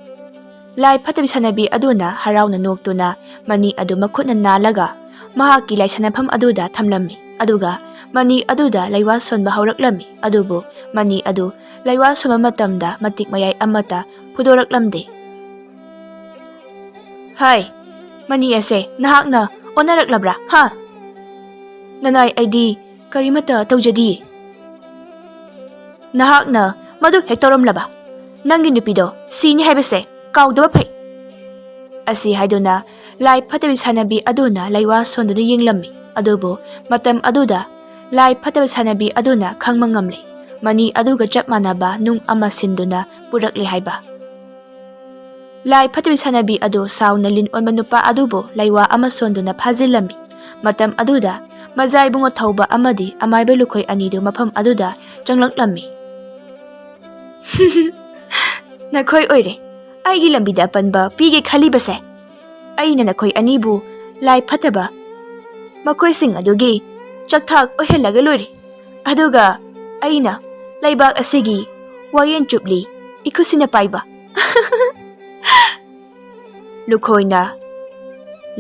ꯂꯥꯏ ꯐꯠꯇꯕꯤ ꯁꯥꯟꯅꯕꯤ ꯑꯗꯨꯅ ꯍꯔꯥꯎꯅ ꯅꯣꯛꯇꯨꯅ ꯃꯅꯤ ꯑꯗꯨ ꯃꯈꯨꯠꯅ ꯅꯥꯜꯂꯒ ꯃꯍꯥꯛꯀꯤ ꯂꯥꯏꯁꯥꯟꯅꯐꯝ ꯑꯗꯨꯗ ꯊꯝꯂꯝꯃꯤ꯫ ꯑꯗꯨꯒ ꯃꯅꯤ ꯑꯗꯨꯗ ꯂꯩꯋꯥ ꯁꯣꯟꯕ ꯍꯧꯔꯛꯂꯝꯃꯤ꯫ ꯑꯗꯨꯕꯨ ꯃꯅꯤ ꯑꯗꯨ ꯂꯩꯋꯥ ꯁꯣꯟꯕ ꯃꯇꯝꯗ ꯃꯇꯤꯛ ꯃꯌꯥꯏ ꯑꯃꯠꯇ ꯐꯨꯗꯣꯔꯛꯂꯝꯗꯦ꯫ "ꯍꯥꯏ, ꯃꯅꯤ ꯑꯁꯦ ꯅꯍꯥꯛꯅ ꯑꯣꯟꯅꯔꯛꯂꯕ꯭ꯔꯥ, ꯍꯥ? ꯅꯅꯥꯏ ꯑꯩꯗꯤ ꯀꯔꯤꯃꯠꯇ ꯇꯧꯖꯗꯤꯌꯦ꯫ ꯅꯍꯥꯛꯅ ꯃꯗꯨ ꯍꯦꯛ ꯇꯧꯔꯝꯂꯕ, ꯅꯪꯒꯤ ꯅꯨꯄꯤꯗꯣ ꯁꯤꯅꯤ ꯍꯥꯏꯕꯁꯦ ꯀꯥꯎꯗꯕ ꯐꯩ" ꯑꯁꯤ ꯍꯥꯏꯗꯨꯅ ꯂꯥꯏ ꯐꯠꯇꯕꯤ ꯁꯥꯟꯅꯕꯤ ꯑꯗꯨꯅ ꯂꯩꯋꯥ ꯁꯣꯟꯗꯨꯅ ꯌꯦꯡꯂꯝꯃꯤ꯫ ꯑꯗꯨꯕꯨ ꯃꯇꯝ ꯑꯗꯨꯗ ꯂꯥꯏ ꯐꯠꯇꯕ ꯁꯥꯟꯅꯕꯤ ꯑꯗꯨꯅ ꯈꯪꯕ ꯉꯝꯂꯦ, ꯃꯅꯤ ꯑꯗꯨꯒ ꯆꯞ ꯃꯥꯟꯅꯕ ꯅꯨꯡ ꯑꯃ ꯁꯤꯟꯗꯨꯅ ꯄꯨꯔꯛꯂꯦ ꯍꯥꯏꯕ꯫ ꯂꯥꯏ ꯐꯠꯇꯕꯤ ꯁꯥꯟꯅꯕꯤ ꯑꯗꯨ ꯁꯥꯎꯅ ꯂꯤꯟ ꯑꯣꯟꯕ ꯅꯨꯄꯥ ꯑꯗꯨꯕꯨ ꯂꯩꯋꯥ ꯑꯃ ꯁꯣꯟꯗꯨꯅ ꯐꯥꯖꯤꯜꯂꯝꯃꯤ꯫ ꯃꯇꯝ ꯑꯗꯨꯗ ꯃꯖꯥ ꯏꯕꯨꯡꯉꯣ ꯊꯧꯕ ꯑꯃꯗꯤ ꯑꯃꯥꯏꯕ ꯂꯨꯈꯣꯏ ꯑꯅꯤꯗꯨ ꯃꯐꯝ ꯑꯗꯨꯗ ꯆꯪꯂꯛꯂꯝꯃꯤ꯫ "ꯅꯈꯣꯏ ꯑꯣꯏꯔꯦ ꯑꯩꯒꯤ ꯂꯝꯕꯤꯗ ꯑꯄꯟꯕ ꯄꯤꯒꯦ ꯈꯜꯂꯤꯕꯁꯦ꯫ ꯑꯩꯅ ꯅꯈꯣꯏ ꯑꯅꯤꯕꯨ ꯂꯥꯏ ꯐꯠꯇꯕ ꯃꯈꯣꯏꯁꯤꯡ ꯑꯗꯨꯒꯤ ꯆꯥꯛꯊꯥꯛ ꯑꯣꯏꯍꯜꯂꯒ ꯂꯣꯏꯔꯦ꯫ ꯑꯗꯨꯒ ꯑꯩꯅ ꯂꯩꯕꯥꯛ ꯑꯁꯤꯒꯤ ꯋꯥꯌꯦꯟ ꯆꯨꯞꯂꯤ ꯏꯈꯨꯠꯁꯤꯅ ꯄꯥꯏꯕ꯫ ꯂꯨꯈꯣꯏꯅ,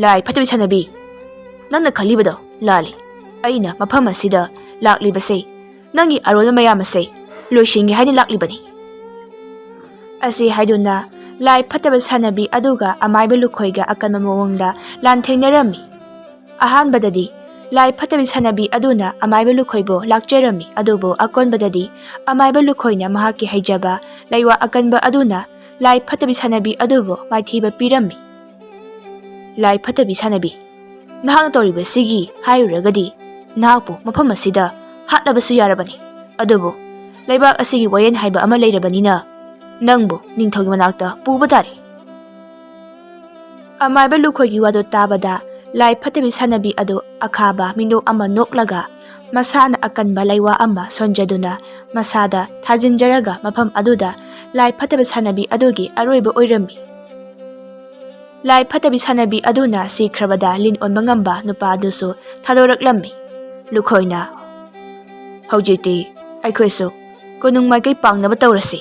"ꯂꯥꯏ ꯐꯠꯇꯕꯤ ꯁꯥꯟꯅꯕꯤ, ꯅꯪꯅ ꯈꯜꯂꯤꯕꯗꯣ ꯂꯥꯜꯂꯤ꯫ ꯑꯩꯅ ꯃꯐꯝ ꯑꯁꯤꯗ ꯂꯥꯛꯂꯤꯕꯁꯦ ꯅꯪꯒꯤ ꯑꯔꯣꯟꯕ ꯃꯌꯥꯝ ꯑꯁꯦ ꯂꯣꯏꯁꯤꯟꯒꯦ ꯍꯥꯏꯅ ꯂꯥꯛꯂꯤꯕꯅꯤ"꯫ ꯑꯁꯤ ꯍꯥꯏꯗꯨꯅ ꯂꯥꯏ ꯐꯠꯇꯕ ꯁꯥꯟꯅꯕꯤ ꯑꯗꯨꯒ ꯑꯃꯥꯏꯕ ꯂꯨꯈꯣꯏꯒ ꯑꯀꯟꯕ ꯃꯑꯣꯡꯗ ꯂꯥꯟꯊꯦꯡꯅꯔꯝꯃꯤ꯫ ꯑꯍꯥꯟꯕꯗꯗꯤ ꯂꯥꯏ ꯐꯠꯇꯕꯤ ꯁꯥꯟꯅꯕꯤ ꯑꯗꯨꯅ ꯑꯃꯥꯏꯕ ꯂꯨꯈꯣꯏꯕꯨ ꯂꯥꯛꯆꯔꯝꯃꯤ, ꯑꯗꯨꯕꯨ ꯑꯀꯣꯟꯕꯗꯗꯤ ꯑꯃꯥꯏꯕ ꯂꯨꯈꯣꯏꯅ ꯃꯍꯥꯛꯀꯤ ꯍꯩꯖꯕ ꯂꯩꯋꯥ ꯑꯀꯟꯕ ꯑꯗꯨꯅ ꯂꯥꯏ ꯐꯠꯇꯕꯤ ꯁꯥꯟꯅꯕꯤ ꯑꯗꯨꯕꯨ ꯃꯥꯏꯊꯤꯕ ꯄꯤꯔꯝꯃꯤ꯫ "ꯂꯥꯏ ꯐꯠꯇꯕꯤ ꯁꯥꯟꯅꯕꯤ, ꯅꯍꯥꯛꯅ ꯇꯧꯔꯤꯕꯁꯤꯒꯤ ꯍꯥꯏꯔꯨꯔꯒꯗꯤ ꯅꯍꯥꯛꯄꯨ ꯃꯐꯝ ꯑꯁꯤꯗ ꯍꯥꯠꯂꯕꯁꯨ ꯌꯥꯔꯕꯅꯤ꯫ ꯑꯗꯨꯕꯨ ꯂꯩꯕꯥꯛ ꯑꯁꯤꯒꯤ ꯋꯥꯌꯦꯜ ꯍꯥꯏꯕ ꯑꯃ ꯂꯩꯔꯕꯅꯤꯅ ꯅꯪꯕꯨ ꯅꯤꯡꯊꯧꯒꯤ ꯃꯅꯥꯛꯇ ꯄꯨꯕ ꯇꯥꯔꯦ"꯫ ꯑꯃꯥꯏꯕ ꯂꯨꯈꯣꯏꯒꯤ ꯋꯥꯗꯨ ꯇꯥꯕꯗ ꯂꯥꯏ ꯐꯠꯇꯕꯤ ꯁꯥꯟꯅꯕꯤ ꯑꯗꯨ ꯑꯈꯥꯕ ꯃꯤꯅꯣꯛ ꯑꯃ ꯅꯣꯛꯂꯒ ꯃꯁꯥꯅ ꯑꯀꯟꯕ ꯂꯩꯋꯥ ꯑꯃ ꯁꯣꯟꯖꯗꯨꯅ ꯃꯁꯥꯗ ꯊꯥꯖꯤꯟꯖꯔꯒ ꯃꯐꯝ ꯑꯗꯨꯗ ꯂꯥꯏ ꯐꯠꯇꯕ ꯁꯥꯟꯅꯕꯤ ꯑꯗꯨꯒꯤ ꯑꯔꯣꯏꯕ ꯑꯣꯏꯔꯝꯃꯤ꯫ ꯂꯥꯏ ꯐꯠꯇꯕꯤ ꯁꯥꯟꯅꯕꯤ ꯑꯗꯨꯅ ꯁꯤꯈ꯭ꯔꯕꯗ ꯂꯤꯟ ꯑꯣꯟꯕ ꯉꯝꯕ ꯅꯨꯄꯥ ꯑꯗꯨꯁꯨ ꯊꯥꯗꯣꯔꯛꯂꯝꯃꯤ꯫ ꯂꯨꯈꯣꯏꯅ, "ꯍꯧꯖꯤꯛꯇꯤ ꯑꯩꯈꯣꯏꯁꯨ ꯀꯣꯅꯨꯡ ꯃꯥꯏꯀꯩ ꯄꯥꯡꯅꯕ ꯇꯧꯔꯁꯤ"꯫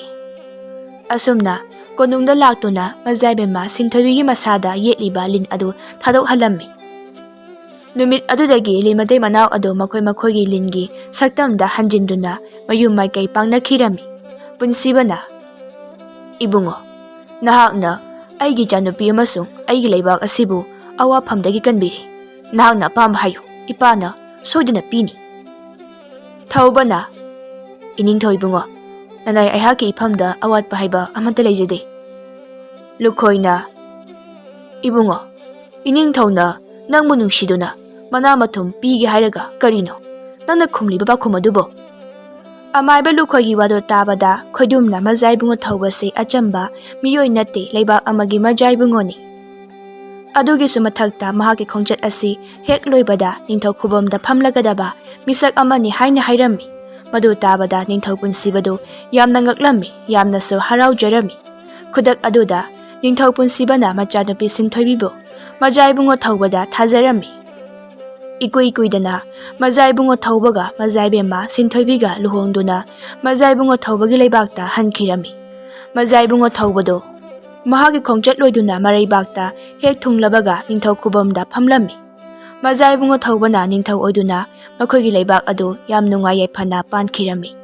ꯑꯁꯨꯝꯅ ꯀꯣꯅꯨꯡꯗ ꯂꯥꯛꯇꯨꯅ ꯃꯖꯥꯏꯕꯦꯝꯃ ꯁꯤꯟꯊꯣꯏꯕꯤꯒꯤ ꯃꯁꯥꯗ ꯌꯦꯠꯂꯤꯕ ꯂꯤꯟ ꯑꯗꯨ ꯊꯥꯗꯣꯛꯍꯜꯂꯝꯃꯤ꯫ ꯅꯨꯃꯤꯠ ꯑꯗꯨꯗꯒꯤ ꯂꯤꯟ ꯃꯇꯩ ꯃꯅꯥꯎ ꯑꯗꯨ ꯃꯈꯣꯏ ꯃꯈꯣꯏꯒꯤ ꯂꯤꯟꯒꯤ ꯁꯛꯇꯝꯗ ꯍꯟꯖꯤꯟꯗꯨꯅ ꯃꯌꯨꯝ ꯃꯥꯏꯀꯩ ꯄꯥꯡꯅꯈꯤꯔꯝꯃꯤ꯫ ꯄꯨꯟꯁꯤꯕꯅ, "ꯏꯕꯨꯡꯉꯣ, ꯅꯍꯥꯛꯅ ꯑꯩꯒꯤ ꯏꯆꯥꯅꯨꯄꯤ ꯑꯃꯁꯨꯡ ꯑꯩꯒꯤ ꯂꯩꯕꯥꯛ ꯑꯁꯤꯕꯨ ꯑꯋꯥꯐꯝꯗꯒꯤ ꯀꯟꯕꯤꯔꯦ꯫ ꯅꯍꯥꯛꯅ ꯑꯄꯥꯝꯕ ꯍꯥꯏꯌꯨ, ꯏꯄꯥꯅ ꯁꯣꯏꯗꯅ ꯄꯤꯅꯤ"꯫ ꯊꯧꯕꯅ, "ꯏꯅꯤꯡꯊꯧ ꯏꯕꯨꯡꯉꯣ, ꯅꯅꯥꯏ ꯑꯩꯍꯥꯛꯀꯤ ꯏꯐꯝꯗ ꯑꯋꯥꯠꯄ ꯍꯥꯏꯕ ꯑꯃꯠꯇ ꯂꯩꯖꯗꯦ"꯫ ꯂꯨꯈꯣꯏꯅ, "ꯏꯕꯨꯡꯉꯣ, ꯏꯅꯤꯡꯊꯧꯅ ꯅꯪꯕꯨ ꯅꯨꯡꯁꯤꯗꯨꯅ ꯃꯅꯥ ꯃꯊꯨꯝ ꯄꯤꯒꯦ ꯍꯥꯏꯔꯒ ꯀꯔꯤꯅꯣ ꯅꯪꯅ ꯈꯨꯝꯂꯤꯕ ꯄꯥꯎꯈꯨꯝ ꯑꯗꯨꯕꯨ?" ꯑꯃꯥꯏꯕ ꯂꯨꯈꯣꯏꯒꯤ ꯋꯥꯗꯨ ꯇꯥꯕꯗ ꯈꯣꯏꯗꯨꯝꯅ ꯃꯖꯥꯏꯕꯨꯡꯉꯣ ꯊꯧꯕꯁꯤ ꯑꯆꯝꯕ ꯃꯤꯑꯣꯏ ꯅꯠꯇꯦ, ꯂꯩꯕꯥꯛ ꯑꯃꯒꯤ ꯃꯖꯥꯏꯕꯨꯡꯉꯣꯅꯤ꯫ ꯑꯗꯨꯒꯤꯁꯨ ꯃꯊꯛꯇ ꯃꯍꯥꯛꯀꯤ ꯈꯣꯡꯆꯠ ꯑꯁꯤ ꯍꯦꯛ ꯂꯣꯏꯕꯗ ꯅꯤꯡꯊꯧ ꯈꯨꯕꯝꯗ ꯐꯝꯂꯒꯗꯕ ꯃꯤꯁꯛ ꯑꯃꯅꯤ ꯍꯥꯏꯅ ꯍꯥꯏꯔꯝꯃꯤ꯫ ꯃꯗꯨ ꯇꯥꯕꯗ ꯅꯤꯡꯊꯧ ꯄꯨꯟꯁꯤꯕꯗꯨ ꯌꯥꯝꯅ ꯉꯛꯂꯝꯃꯤ, ꯌꯥꯝꯅꯁꯨ ꯍꯔꯥꯎꯖꯔꯝꯃꯤ꯫ ꯈꯨꯗꯛ ꯑꯗꯨꯗ ꯅꯤꯡꯊꯧ ꯄꯨꯟꯁꯤꯕꯅ ꯃꯆꯥꯅꯨꯄꯤ ꯁꯤꯟꯊꯣꯏꯕꯤꯕꯨ ꯃꯖꯥꯏꯕꯨꯡꯉꯣ ꯊꯧꯕꯗ ꯊꯥꯖꯔꯝꯃꯤ꯫ ꯏꯀꯨꯏ ꯀꯨꯏꯗꯅ ꯃꯖꯥ ꯏꯕꯨꯡꯉꯣ ꯊꯧꯕꯒ ꯃꯖꯥ ꯏꯕꯦꯝꯃ ꯁꯤꯟꯊꯣꯏꯕꯤꯒ ꯂꯨꯍꯣꯡꯗꯨꯅ ꯃꯖꯥ ꯏꯕꯨꯡꯉꯣ ꯊꯧꯕꯒꯤ ꯂꯩꯕꯥꯛꯇ ꯍꯟꯈꯤꯔꯝꯃꯤ꯫ ꯃꯖꯥ ꯏꯕꯨꯡꯉꯣ ꯊꯧꯕꯗꯣ ꯃꯍꯥꯛꯀꯤ ꯈꯣꯡꯆꯠ ꯂꯣꯏꯗꯨꯅ ꯃꯔꯩꯕꯥꯛꯇ ꯍꯦꯛ ꯊꯨꯡꯂꯕꯒ ꯅꯤꯡꯊꯧ ꯈꯨꯕꯝꯗ ꯐꯝꯂꯝꯃꯤ꯫ ꯃꯖꯥ ꯏꯕꯨꯡꯉꯣ ꯊꯧꯕꯅ ꯅꯤꯡꯊꯧ ꯑꯣꯏꯗꯨꯅ ꯃꯈꯣꯏꯒꯤ ꯂꯩꯕꯥꯛ ꯑꯗꯨ ꯌꯥꯝ ꯅꯨꯡꯉꯥꯏ ꯌꯥꯏꯐꯅ ꯄꯥꯟꯈꯤꯔꯝꯃꯤ꯫